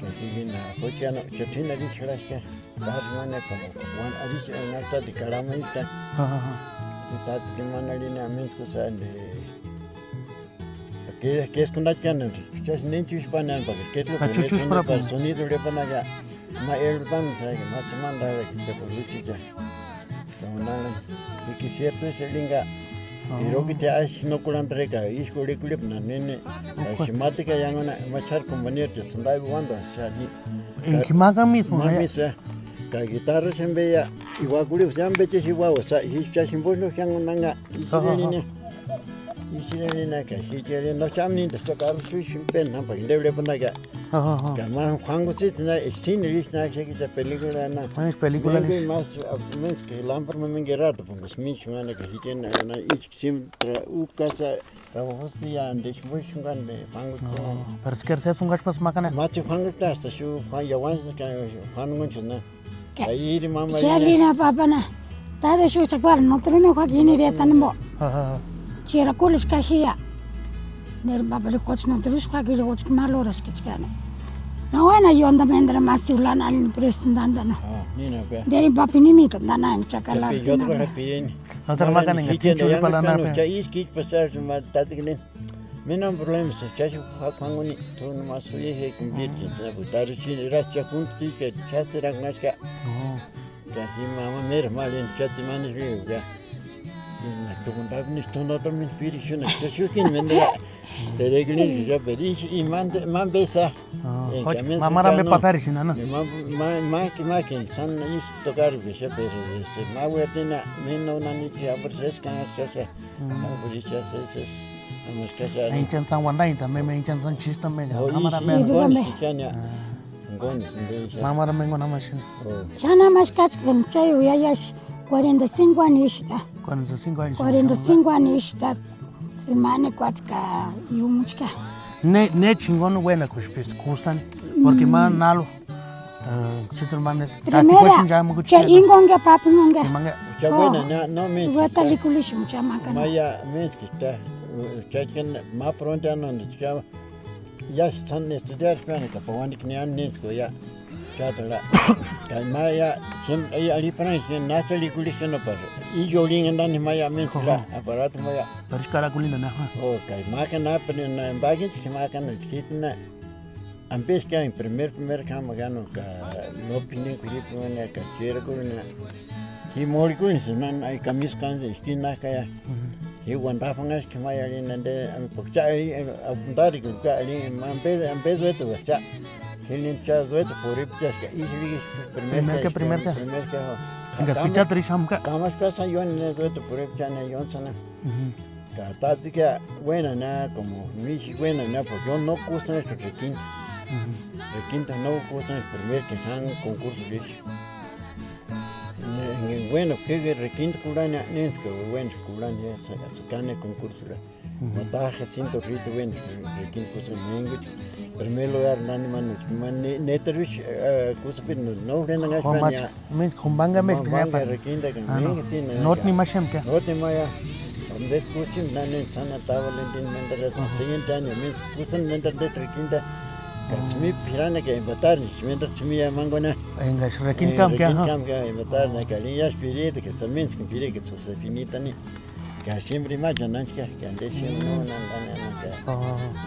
Ka jinguni jochia no, chetini arhixarhaxaka. Kári mania como uani arhixi enatati karhamani ta. Ja, ja, ja. Tátsikini mani arhini amenskusï andi. Ke-, keskuni achiani, ch'ási néni chúchpani ani, pakari ketu ka chuchuchparapuni sonido repanaka. Ma erutani saika, ma tsimani raraki, ka publicidad. Ka unani, y que cierto es el inga. Ah. Irokiti axi no kurhantareka, ísku urhikurhipuni nani, ka ixi matika iánguni, ma ch'ári compañero sandai uándasï xani. Enka ma kamisï ma ya. Ka guitarra xembeia, iuakurhipusï iámu pechesï iuauasï, ixu cha jimpo no jiánguni anha, ixu ireni. Ixu ireni ka, ixu ireni, no ch'ámu níntasï, ka xúxu peni jámpaka, inde urepunaka. Ka ma Juankusïtsïni, ixu síni ixu nákixaki cha pelíkula na. Juankusï pelíkula. Ménku ixu. Imajtsï, a, méntsï ka lámpara ma ménku eratapunkusï míni xunhani ka jikeni na, íchka síni tra úpkasï, ka justi ya, ande ixu xunhani Juankusï. Pero si keri sési junkasï ma kani. Mátsï Juankusï asta xu, Juan, ya Juan, ka Juan Juankusï na. Ka iri mama. Xia lina papana. Tade xu chakuarani, no termina juaki ini iretanimbo. Chiera kuliska jia. Neri papali jochi no teruxu juaki iri jochi ma lóraska chkani. No bueno, yo ando mendra más si ulana alin prestandana. Neri papi ni mita dana en chakala. No se makani nge tinchu pala na. Cha iski pasar ma tatikni. Mena problema, ch'ási juánguni, t'úni ma suyeje kumbirchini, porque tari xini erasï cha kúntku tsíchka, ch'ási erangu ma axka. Ka ji mama méra ma arhini, ch'átsï ma nixu ka. Ka t'úni tápini t'úni otro mini píri xúna, ch'ási xúskini méndu ya. Peregrino ya, pero ixu, i ma mbesa. Jochi, mamara me pasarixina, ¿no? Ma, ma, ma, ma, sáni ixu tokarupka, pero ma uertina, mena nani ya, por si es que Enchantani wandainta meme, enchantani chista meme. Mamara mengo namaxini. Xáni amaxi kachkuni chai uiaxi, cuarenta y cinco ani ixita. Cuarenta y cinco ani. Cuarenta y cinco ani ixita. Simani kuatska iumuchka. Ne, ne chingoni uénakuxpesti kustani, porque ma nálu. Primera, ingonga papi ngonga. Cha buena, no, no, menski. Sueta likulishun cha makana. Maya menski ta. Cha ken ma pronto ano ni cha. Ya están estudiar, pero que pa wani ni an nensko ya. Cha tala. Ka maya sem ay ali para que na se likulishin no para. Y yo linga ndani maya menski la aparato maya. Pero es caracolina na. O ka makana pero na bagin que makana kitna. Ampe eskia en primer, primer k'amaka no ka no p'ini k'uiripu ka chierakurhini. Ji morhikunisï nani ai kamisï kántsï iskini nák'aia. Ji uantapanhaski ma arhini ande, porque cha ai, ai, ndarikuni ka arhini, ampe, ampe dueto ka cha. Ji nini cha dueto purhipchaska, ixu primer ka, primer ka. Primer ka. Enka pichatarisï jámka. Kamaxka sa yóni ne dueto purhipchani yónsana. Ka tatsikea, buena na, como mixi buena na, porque yo no kusanhasï requinto. Requinto no kusanhasï primer que jan concurso de eso. Bueno, que requinto kulani, nenska bueno kulani, ya se gana concurso la. Mataja ciento rito bueno, requinto kusanhasï menguchi. Primer lugar nani manu, mani ne tervis kusa pero no frena. Menski jumbanga menski. Jumbanga requinta ka mengi tina. Notni ma xemka. Notni ma ya. Ndetu kuchini nani sana ta Valentín mendaret. Siguiente año menski kusani mendaret requinta. Ka tsimi pirana ka empatar ni mendaret tsimi ya mangona. Enka requinta kamka. Requinta kamka empatar na ka ya spirito ka menski pire ka finitani. Ka siempre ima chananchka, ka nde siempre no nandana ka.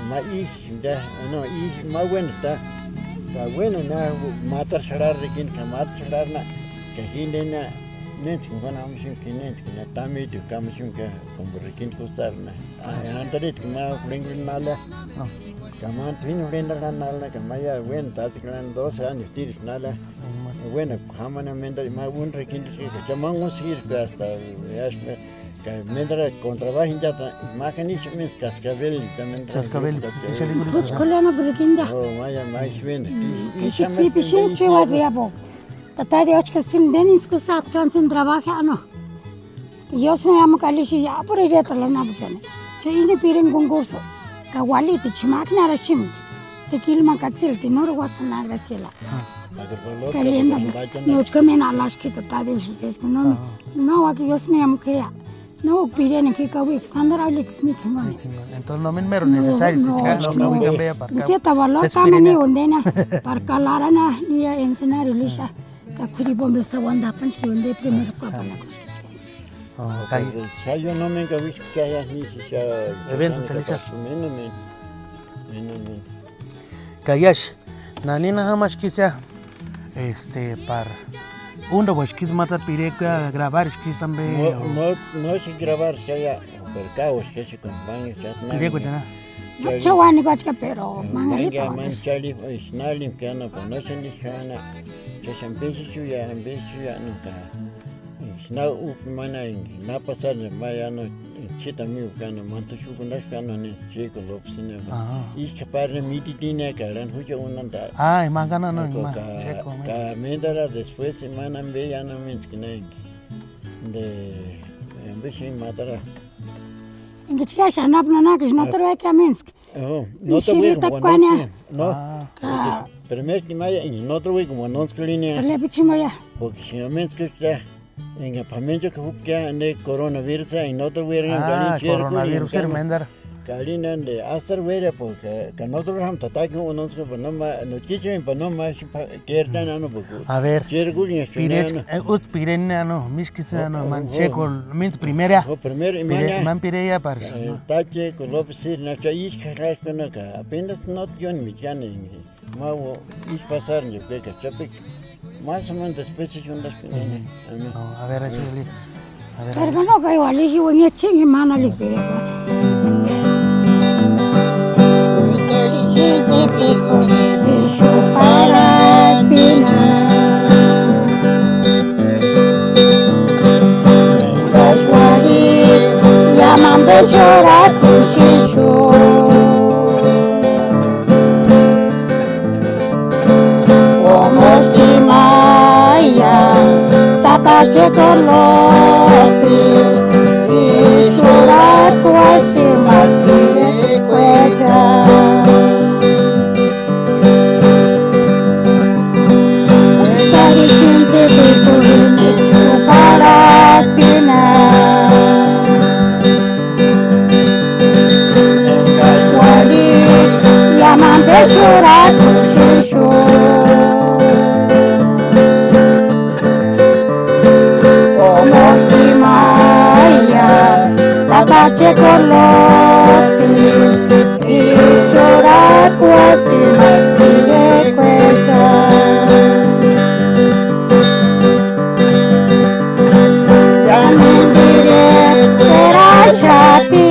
Ma ixu, no, ixu ma bueno ta. Ka bueno na, matar xarhar requinta, ka matar xarhar na, ka jinde na, nentsï ka na amuximka, nentsï ka na tamitu ka amuximka, como requinta kustar na. Antaritki ma lengua nala. Ka ma t'uíni jurhentani nana nalna ka ma ya, bueno, tátsekua nana doce años tírisï nala. Bueno, jamani mentari ma úni rekindiski ka cha ma úni sirve hasta ya, ka mentara contrabajo inchata ma kani isï mens cascabel, cha mentara. Cascabel, cascabel. Ixali guri. Pues, Juliana Burguinda. Oh, ma ya, ma isï venda. Ixi tsipi xinchi wa diabo. Tata Dios que sin den insku sat kan sin trabaja no. Dios me amo kalixi ya por ella tala na buchane. Yo ini piren concurso. Ka wali ti chimak na rachim. Te kilma katsil ti no ruas na Graciela. Ka lienda. No chka me na lash ki tata Dios es no. No, aquí Dios me amo que ya. No, pidene ki kawi, Sandra li ki mi ki mani. Entonces no me mero necesario si chika lo kawi kambea para. Dice ta valor kamani ondena para kalarana ni ya enseñar Elisha. Ka kuri bombe sa wanda pan ki onde primero ka pana. Oh, kai. Sa yo no me kawi chaya ni si sa. Evento kalisha. Menos men. Menos men. Kayash. Nanina jamaxkisïa, este, para úndaxkisï ma tata pirekua, grabaxkisï ambe. No, no, no sé grabar chaya, pero kauxkisï con bangi chat. Pirekuatana. No sé uani kuachka, pero mangalita. Mani chali, isnali kana, no sé ni kana. Chashan pesichuya, pesichuya no ka. Sna upi mana enga, na pasarni ma ya no, chita miu kana, mantu xukundaxu kana ni Chico López sina. Iska parne miti tinia ka lan jucha unanda. Ai, mangana no, ima, Chico. Ka mentara después mana be ya no minski na enga. De, embe sin matara. Enga chika xanap nana, que no te ve que minsk. Oh, no te voy como no. No. Primer que maya, no te voy como no línea. Porque si no minsk está. Enga p'amenchakua jupkia ne coronavirus, enga no te voy a. Ah, coronavirus, hermandar. Kalina de astar vera porque ka nosotros ham tataki unos que no ma no kichim pa no ma kertan ano porque. A ver. Chirguña. Pirech, ut pireni ano, miskitsi ano, man Chico, mint primera. O primero y mañana. Man pireia par. Tache con López sir na cha ish kharash kana ka apenas no yo ni michane. Mau, ichi pasarni peka chapeki. Más o menos después sí son las primeras. No, a ver, échale. A ver. Pero no que igual dije, bueno, chingue mano le pide. Llaman pechora kushichu. Omosti maya, tata Chico López, ichurakuasi makirekuecha. Kari shintsï p'ikurini jukaratina. Enkaxuari iámentu exurhakuxexu. Omosti maia tata Chico López, ichurhakuasïnti irekuecha. Yámentu irekueraxati.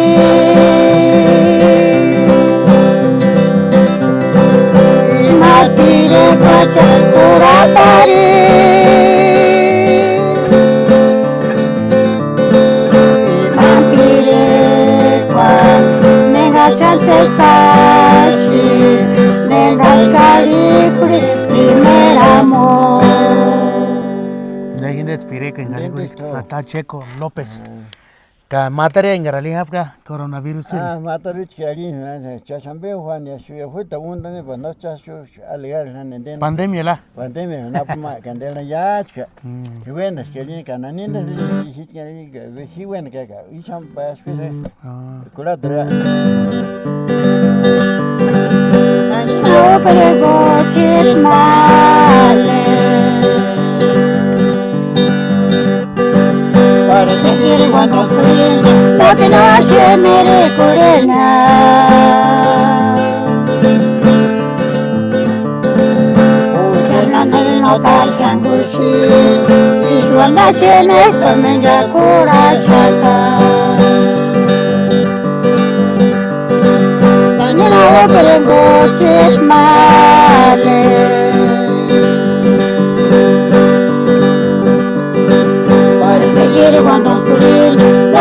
Ima t'irekua cha kurhapari. Ima t'irekua, nénkachi cháni sési axati, nénkachi karhik'urhik'a primero amor. Ya jintets'ï pirekua enka arhik'urhik'a tata Chico López. Ka matari enkari arhini jápka coronavirus. Ah, matarichka arhini, cha xampe Juan ya xu ya juéta untani pa no cha xu alegare nani enteni. Pandemia la. Pandemia na pa ma candela ya chka. Bueno, xkelini ka nani nda xkelini ka ve ji bueno ka ka ixam pa xu. Kulatria. Nani no kare go chit male. Para seguir cuando lo que no hace mere corena. Uy, que no, no, no, taxanguchi. Ixu andachi en esta menga kurashaka. Nani no kare go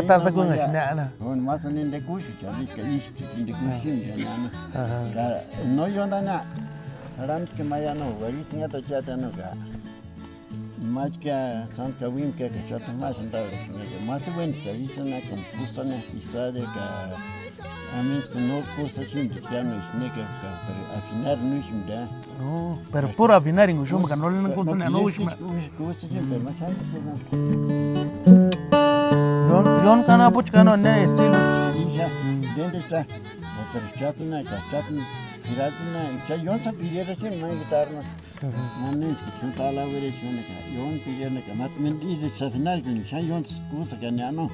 Ixu tartakunhaxani ana. Bueno, más o menos de curso, ya vi que ishi de curso ya ana. Ajá. Ka no yo nana. Aram que maya no, güey, sin gato ya no ka. Más que son que win que que chata más en dado. Más bueno que dice una compusa na isade ka. A menos que no cosa sin de piano es ne que afinar no es ya. Oh, pero pura afinar en gushuma ka no le no contu no gushuma. Cosa sin pero más antes que no. Yon yon kana puch kana ne estilo. Isha, dónde está? Pero chata na ka chata. Pirata na, cha yon sa pirata sin más guitarra. Manenski chun talaverechunaka, ióntki irenaka, mátmeni íre safinarikuni xáni ióntsï kújtakani ano.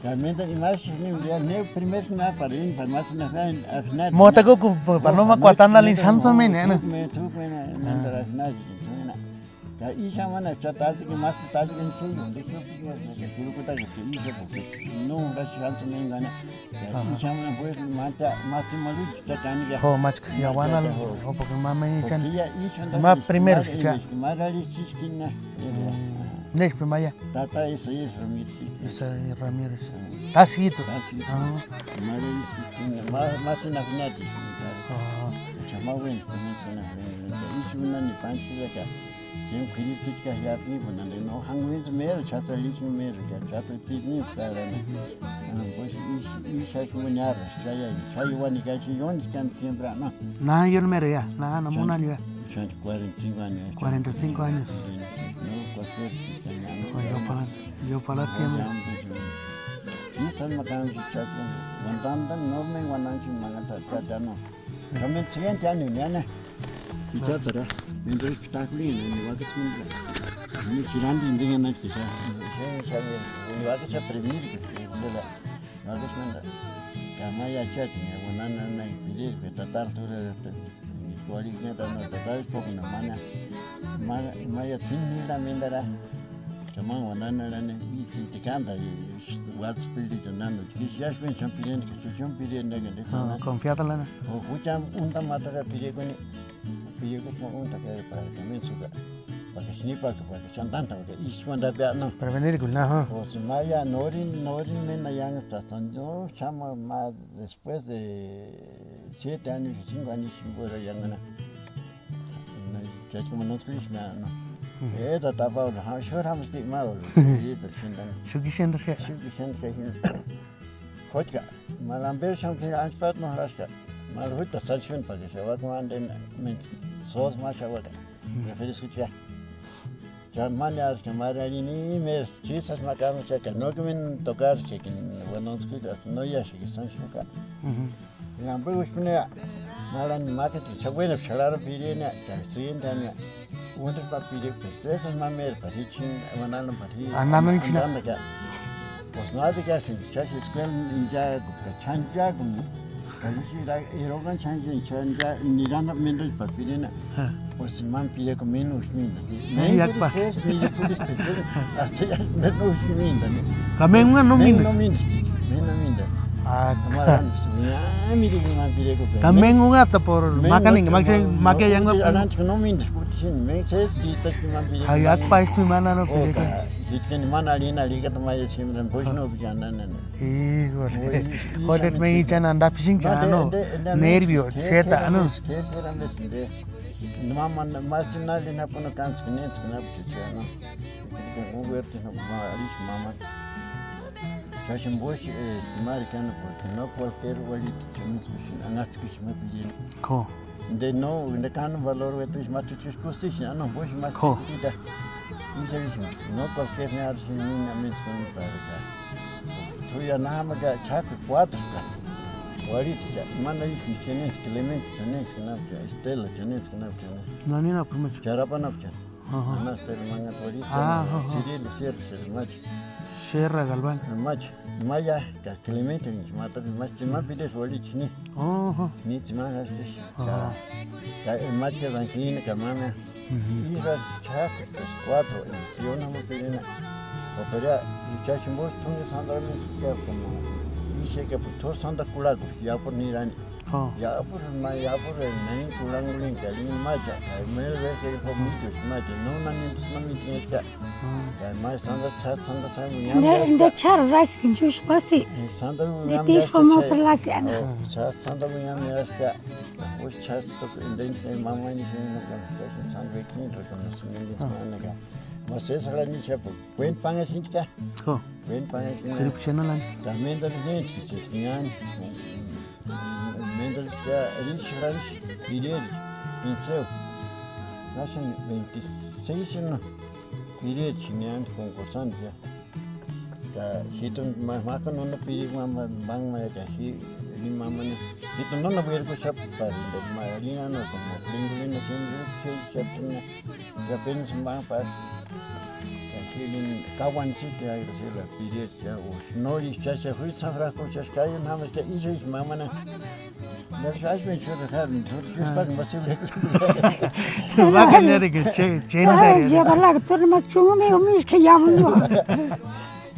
Ka méntani imajku ni ne primer na para íni para más na afinari. Mota kóku para no ma kuatanalini xáni sameni ana. Túkmeni, túkmeni, méntani afinarikuni. Ya, ixamana cha tásïkini, mátsï tásïkini xéni, onde xópikini, que tirukuta que ixakuki, no, onde xántsu nengana. Ya, ixamana, pues, mata, mátsï maluchi cha kani ya. Jo, machka, ya, wana, jo, porque mama ichani. Ma primero, chicha. Marali chiskina. Nespri maya. Tata, eso es Ramírez. Isa Ramírez. Tásïtu. Tásïtu. Marali chiskina. Mátsï na finati. Chama wen, ixunani panchilaka. Siempre k'iripichka jiápni, bueno, no, janguintsï mero, ch'atsï alixu mero, ka ch'atsï titni, karani. Pues, ixaxu niára, ch'ayai, ch'ayuani, ka chi yóni, kan siempre, no. Na, yo no mero ya, na, na, munani ya. Son cuarenta y cinco años. Cuarenta y cinco años. No, cualquier, no. Yo para, yo para siempre. Ni son makan, ch'atsï, guantanda, no me guananchi, mangata, ch'atsï, no. También siguiente año, niana. Ichatara, mientras que está frío, ni va que chinga. Ni chirandi, ni gana que sea. Ni va que sea primero, que sea. Ni va que chinga. Kama ya chat, ni buena nana, y pedir que tratar tú de, ni cuál es que no tratar, porque no mana. Maya, maya, sin ni la mindara. Kama buena nana, y si te canta, y Guarda Espíritu Santo, ki xáxpeni xáni pirendi, ka xáni pirendi, ka. Confiada lana. O juchani unta mataka pirekuni, pirekuni unta ka para ka méntsuka, para ka xáni paka, para ka xáni tánta, para ka ísï uandapiani. Prevenirkuni, ajá. O si maya norini, norini méni yánhasti, no, chama ma después de siete años, cinco años, cinco horas yángana. Chachkuma no skrisna, no. Eta tapau, ha, xóri jamaski ma, o, ita chindana. Xúki xéndaxaka. Xúki xéndaxaka. Jóchka, ma amberu xáni k'éri anchpata no jarhaska. Ma juchta sáni xúni paka xauaka ma andeni, méni, sósï ma xauaka. Preferiskuchka. Ka ma niáraska, ma arini, méri, chisas ma kámuchaka, no que me tocarchekini, bueno, no iásïki sáni xúka. Ambe uxpinea, márani máketini cha uénapi xarharu pirenea, ka siguiente año úntaxu ma pirekua, sésï ma méri pari ichini, uanalani pari. Anamechina. Andameka. Pues no adikasïnti, cha escuela inchaakupka, ch'anchaakuni, ka ixu irokani ch'ancheni, ch'ancha, nirani ménduchi pari pirena. Pues ma pirekua méni uxminda. Ka méni unha no mínda. Ka méni unha no mínda. También unha ta por makani, makani, makani yanga. Ananchi no mínda, kuchini, me sé si ta chima pire. Ay, ak país pi mana no pire. Hitkeni mana alina alika tama ya siempre pues no bichana nene. Híjole. Joder, me hinchan anda pishin chano. Nervio, seta, no. Mama, más nadie na pone canso que ni es que no, porque no huerti no ma arish mama. Chashimboshi, eh, maricano, porque no cualquier abuelito tiene que anatski me pidieron. Ko. De no, de cano valor, güey, tú más tú tus costis, no, no, pues más. Ko. Dice, no cualquier ni arsi ni na me con para. Tú ya nada más ya chaco cuatro. Abuelito, ya, manda ahí, tienes Clemente, tienes que no, Estela, tienes que no, tienes. No, ni una promesa. Charapa no, tienes. Anasï manga Torichi, Cirilo Sierra, Sierra Machi. Sierra Galván. Machi, maya, ka Clemente, mata, machi, ma pides ualichi ni. Ni chima hasti. Ka, ka, machi, Ranquilina, ka mama. Ira, chak, pues, cuatro, y yo no me pedí nada. Pero ya, muchacho, vos, tú no sabes, como, dice que, pues, tú sabes, culado, ya por ni irán. Yapuru ma, yapuru nani kurhangurhini ka ini macha, ka mil veces hijo mío, macha, no nani no me tienes que. Ka ma sanda cha, sanda cha, inde, inde char ras kin chush pasi. Sanda, de ti famoso la siana. Cha, sanda, ya me hasta. Pues cha, sto, inde, mama, ni, sanda, kin, reconocimiento, mana, ka. Ma se sala ni cha, pues, buen pan es hinchka. Buen pan es hinchka. Kirip chena lan. También da bien, que se sinan. Ménduchi ya, ríchi jarharichi, ireri, pinseu. Násïni veintiséis no, ireri xinianti concursanti ya. Ka jituni ma, makani no piri mama, mama ya ka ji, ri mamani. Jituni no no verkuxapti pari, ma, ri ano como, ringulina siempre, xéi xaptina. Ya apenas ma pari. Ka ji, ri, kawani siti ya, irasela, piri. Ya, ush, no, ichasha, juitsafra, kuchasha, kayu, namaska, ichasha, mamana. Ya, xashme, churra, jari, churra, churra, pasibleku. Tú va a cambiar de que che, che no Ay, sabe. Lleva la turma chumi, umi, es que ya no.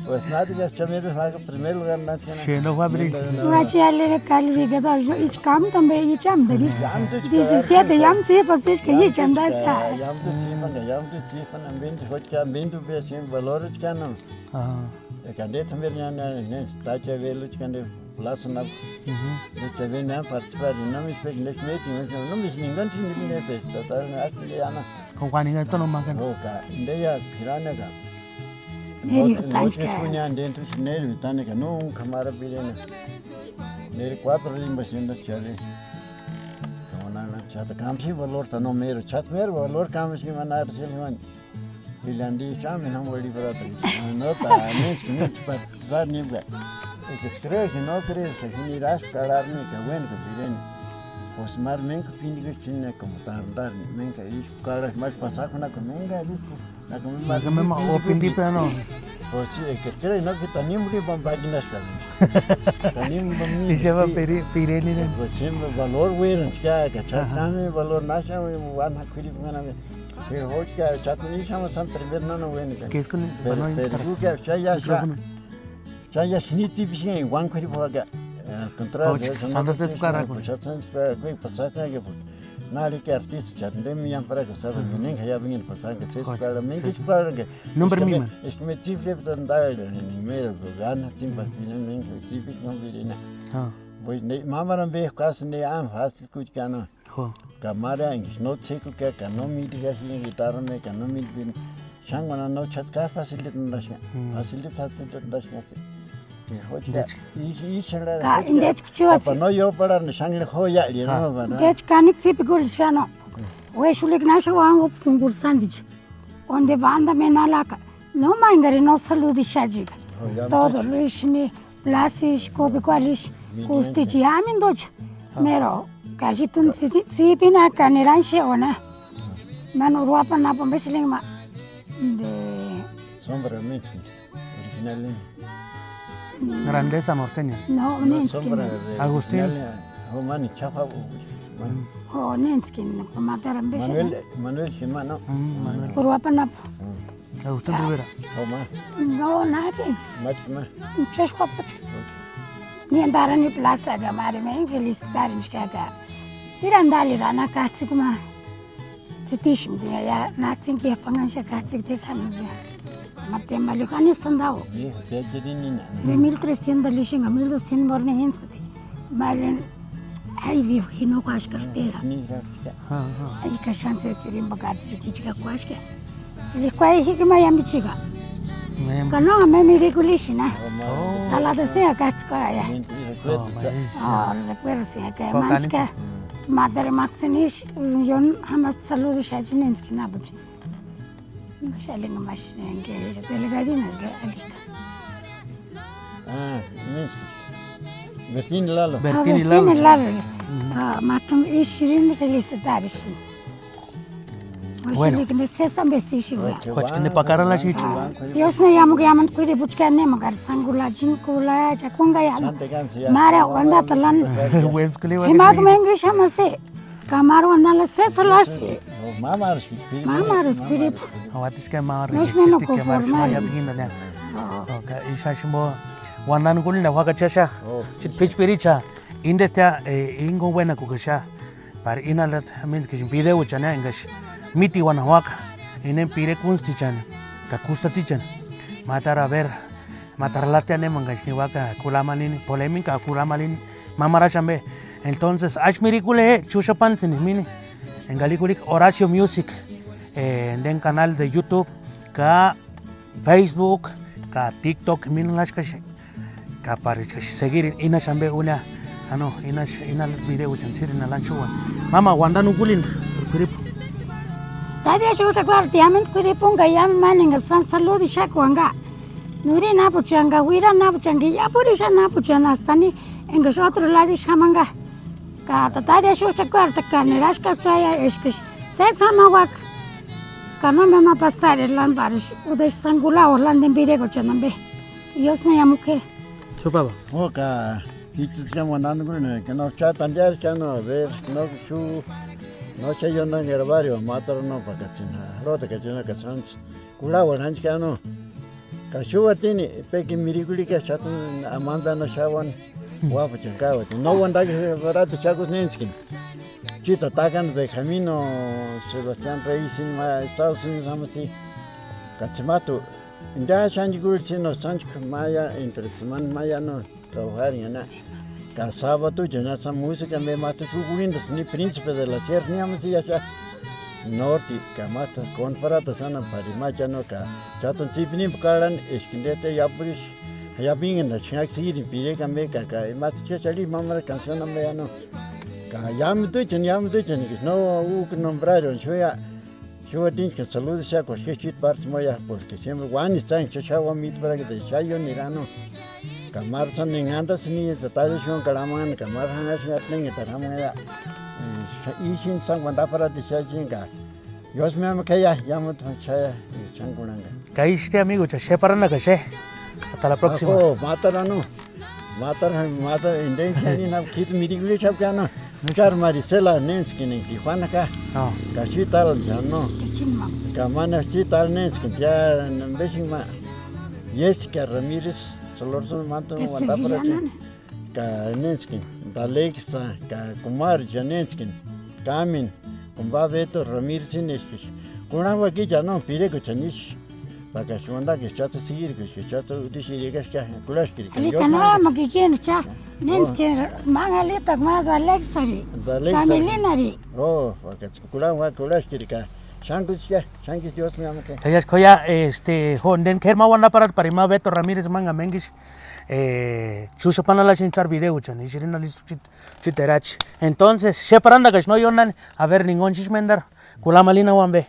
Pues nada, ya está viendo, va a primer lugar, ¿no? Che, no va a abrir. No, no. Más ya le calvi que dos, yo, ich kam tambe, ich am de. Yamdu diecisiete, yam, sí, pues es que ich am da sa. Yamdu, sí, man, yamdu, sí, man, ambiente, hocha, ambiente, ve, sin valores, que no. Ajá. E kande tambe ñana ne tacha velu chikande plaza na. Mhm. De que ven a participar, no me expect next meeting, no me ningún sin ni me pe, total na así ya na. Con Juan Inga tono mangan. Oka, inde ya pirana ka. Medio tancha. Kuña dentro sin él, tane ka nunca mara pirena. Neri cuatro limba siendo chale. Como na na chata, campi valor ta no mero, chat mero valor campi si manar se man. Ilandichami no Bolívar. No ta, nens que nens para dar ni bla. Es que creo que no creo que ni ras calar ni que bueno que viene. Pues mar menka pindiga chine como tardarni, menka isku kalar más pasakuna ko menka isku. Na ko Menka mema o pindipe no. Pues sí, es que creo no que tanim ri bam baginas también. Tanim bam. Y se va piri pireni. Pues siempre valor bueno, que que chasame valor nasha, van a cuidar. Pero hoy que ya está con esa más antes ver no no bueno. Que es con el balón. Pero que ya ya ya. Micrófono. Ya ya sinitsi bisi en Juan Caribo acá. Contra Hoy, Sandra se para con. Pues ya está para que pasa que pues. Nari que artista ya de mi para que sabe ni ya bien pasar que se para me que para que. Nombre mismo. Es que me chifle tan dale ni mero gana sin para ni me que chifle no virina. Ah. Pues ne mamaran ve casi ne an fácil kuchkana. Jo. Ka máreanksï no ts'ékukia ka no míriaxani guitarrame ka no míri xáni uanani no ch'atsï ka facilidad andaxaka. Mm. Facilidad facilidad andaxaka. Ka indechku chivatsi. Papa no ioparharni xáni joya. Ka no para. Indechku kanikua tsípikua xáni no. Uéxulika náxani uángu kungursandicha. Onde banda menalaka. No ma engarini no saludixajika. Todo luisïni. Plasixi, kopikualixi, kustichi, amindocha. Mero, kajituni tsipinaka nirani xeona. Mano ruapa napo mbexelenga ma. De. Sombra Nenskin, original. Grandeza norteña. No, Nenskin. Agustín. Romani Chafa. Oh, Nenskin, matara mbexelenga. Manuel, Manuel Simano. Manuel. Ruapa napo. Agustín Rivera. Toma. No, nadie. Máxima. Muchas guapas. Ni andar en mi plaza, que madre me felicitar en chicaca. Si randali rana katsik ma. Tsitishim dia ya natsin ke pangan sha katsik de kan ya. Mate mali hani sandao. Ni te jini na. De mil trescientos lishinga mil doscientos borne hinskate. Marin, ay, Dios, que no vas cartera. Ni gracias. Ay, que chance de ser un bocadillo que chica cuasca. El cual dije que me hayan bichiga. Ka no, me miré kulishina. Oh. Talada se acá ya. Oh, recuerdo se acá manchka. Madre Maxinish, yo jamás saludo shajinenski nabuchi. Mashalinga mashinenke, delegadina alika. Ah, Bertini Lalo. Bertini Lalo. Ah, matum ishirini felicitarishi. Bueno. Oye, que necesita un vestido. Oye, que ne pacaran la chicha. Dios me llamó que llaman cuide buscar nemo gar sangula jinkula ya kunga ya. Mara wanda talan. Wens kule. Simak mengi shamase. Kamaru anala sesa lasi. Mamaru spiritu. Mamaru spiritu. Awatis ke mamaru. No es menos conformar. Okay, isa shimo wanan kulina huaka chasha. Chit pichpiricha. Inde tia ingo buena kukasha. Par inalat mintkishin video chana engash miti wana huaka. Inen pire kunstichani. Ka kustatichani. Matara ver. Mataralatia nemangachi niuaka kulamalini, polémica kulamalini, mamaraxambe. Entonces, achi mirikule, chuxapantsini mini. Engalikulik Horacio Music, eh, den canal de YouTube, ka Facebook, ka TikTok, mini laxkashi, ka parichkashi seguir inaxambe unia. Ano, inax, inal video chan siri nalanchuan. Mama, wanda nukulin, piripu. Tadi ashi usa kuarti, amen piripunga, yami maninga, san saludi shakuanga. Nuri napuchanga, wira napuchanga, yapurixa napuchana, hasta ni engashi otro lado xamanga. Ka tatari axucha kuarta ka niraxka saya eskis. Sesama wak. Ka no mema pasare lan barish, udesh sangula o lan den birego chanambe. Dios me amuke. Chupaba. Oka, hichi chama nanugurina, que no chatan diario chano a ver, no chu No xáni ióndanhani ka barrio mátaru no pakatsïni jarhot'akata ióndanhani ka sántsi kurhauarhu jánchkia no. Ka xúatini pekini mirikurhik'exati amantani no xáni uáp'achani ka uatini no uandak'exati xákusï néntskini. Chita takani pe Camino Sebastián Reyesïni ma Estados Unidos jámasti. Ka tsimatu india xáni kurhitsïni no sántsi maia entre semana maia no. Ka uárini ana ka sábaduchani asï músika ambe ma t'u xúni kurhintasïni Príncipe de la Sierra ni ambe síaxati. Norte ka máta konfaratasï anani p'ari ma cha no ka chátani tsipinimpa karhani eska india te iápurhisï. Iápinhentani xáni sírini pirekua ambe ka ka ma t'u xáni arhini ma máru canción ambe ano. Ka iámenduchani iámenduchani no újku nombraroni xúia. Xúatini ka saludixaka xési chiti pártsi moia porque siempre uánisï tsánhka xáni xáni uáni míteparakatani xáni iónirani. Ka máru sáni engantasïni ni tare xúni ka ramani ka máru janhaxati nénhetani jamaia. Ísïni sáni uandaparati xáni ka iósï mémekaia iámutu xáni kurhanka. Ka ísï amigucha xéparanaka xe. Hasta la próxima. Mátaru anu. Mátaru mátaru indenchani na k'íti mirikurhixapkia no. Charmari sela néntskini Tijuana ka. Ka xítala ya no. Ka mana xítala néntskini ya mbéxini ma. Jessica Ramírez solorsuni mátaru uandaparati. Ka néntskini Dalexa ka kumari ya néntskini. Kamin. Kumba Beto Ramírez ineskisi. Kurhanguaki ya no pirekuchani isi. Pakaxu uandakixu chátsï sïrikuxu chátsï udisïri ekaxkia kurhaxkiri ka. Alika no ma kikienu cha. Néntskeni mangalita ma Dalexari. Dalexari. Kamilinari. Oh, pakatsï kurhanguaki kurhaxkiri ka. Xánkuskia, xánkuskia Dios me amake. Ka ya skoya este jo nden k'éri ma uandaparati pari ma Beto Ramírez manga ménkisï. Eh, chúxapani ala xáni chári videochani isïrini ala isï chiti chiti erachi. Entonces xéparandakaxu no iónani. A ver ningoni xísi mendaru. Kulamalina uambe.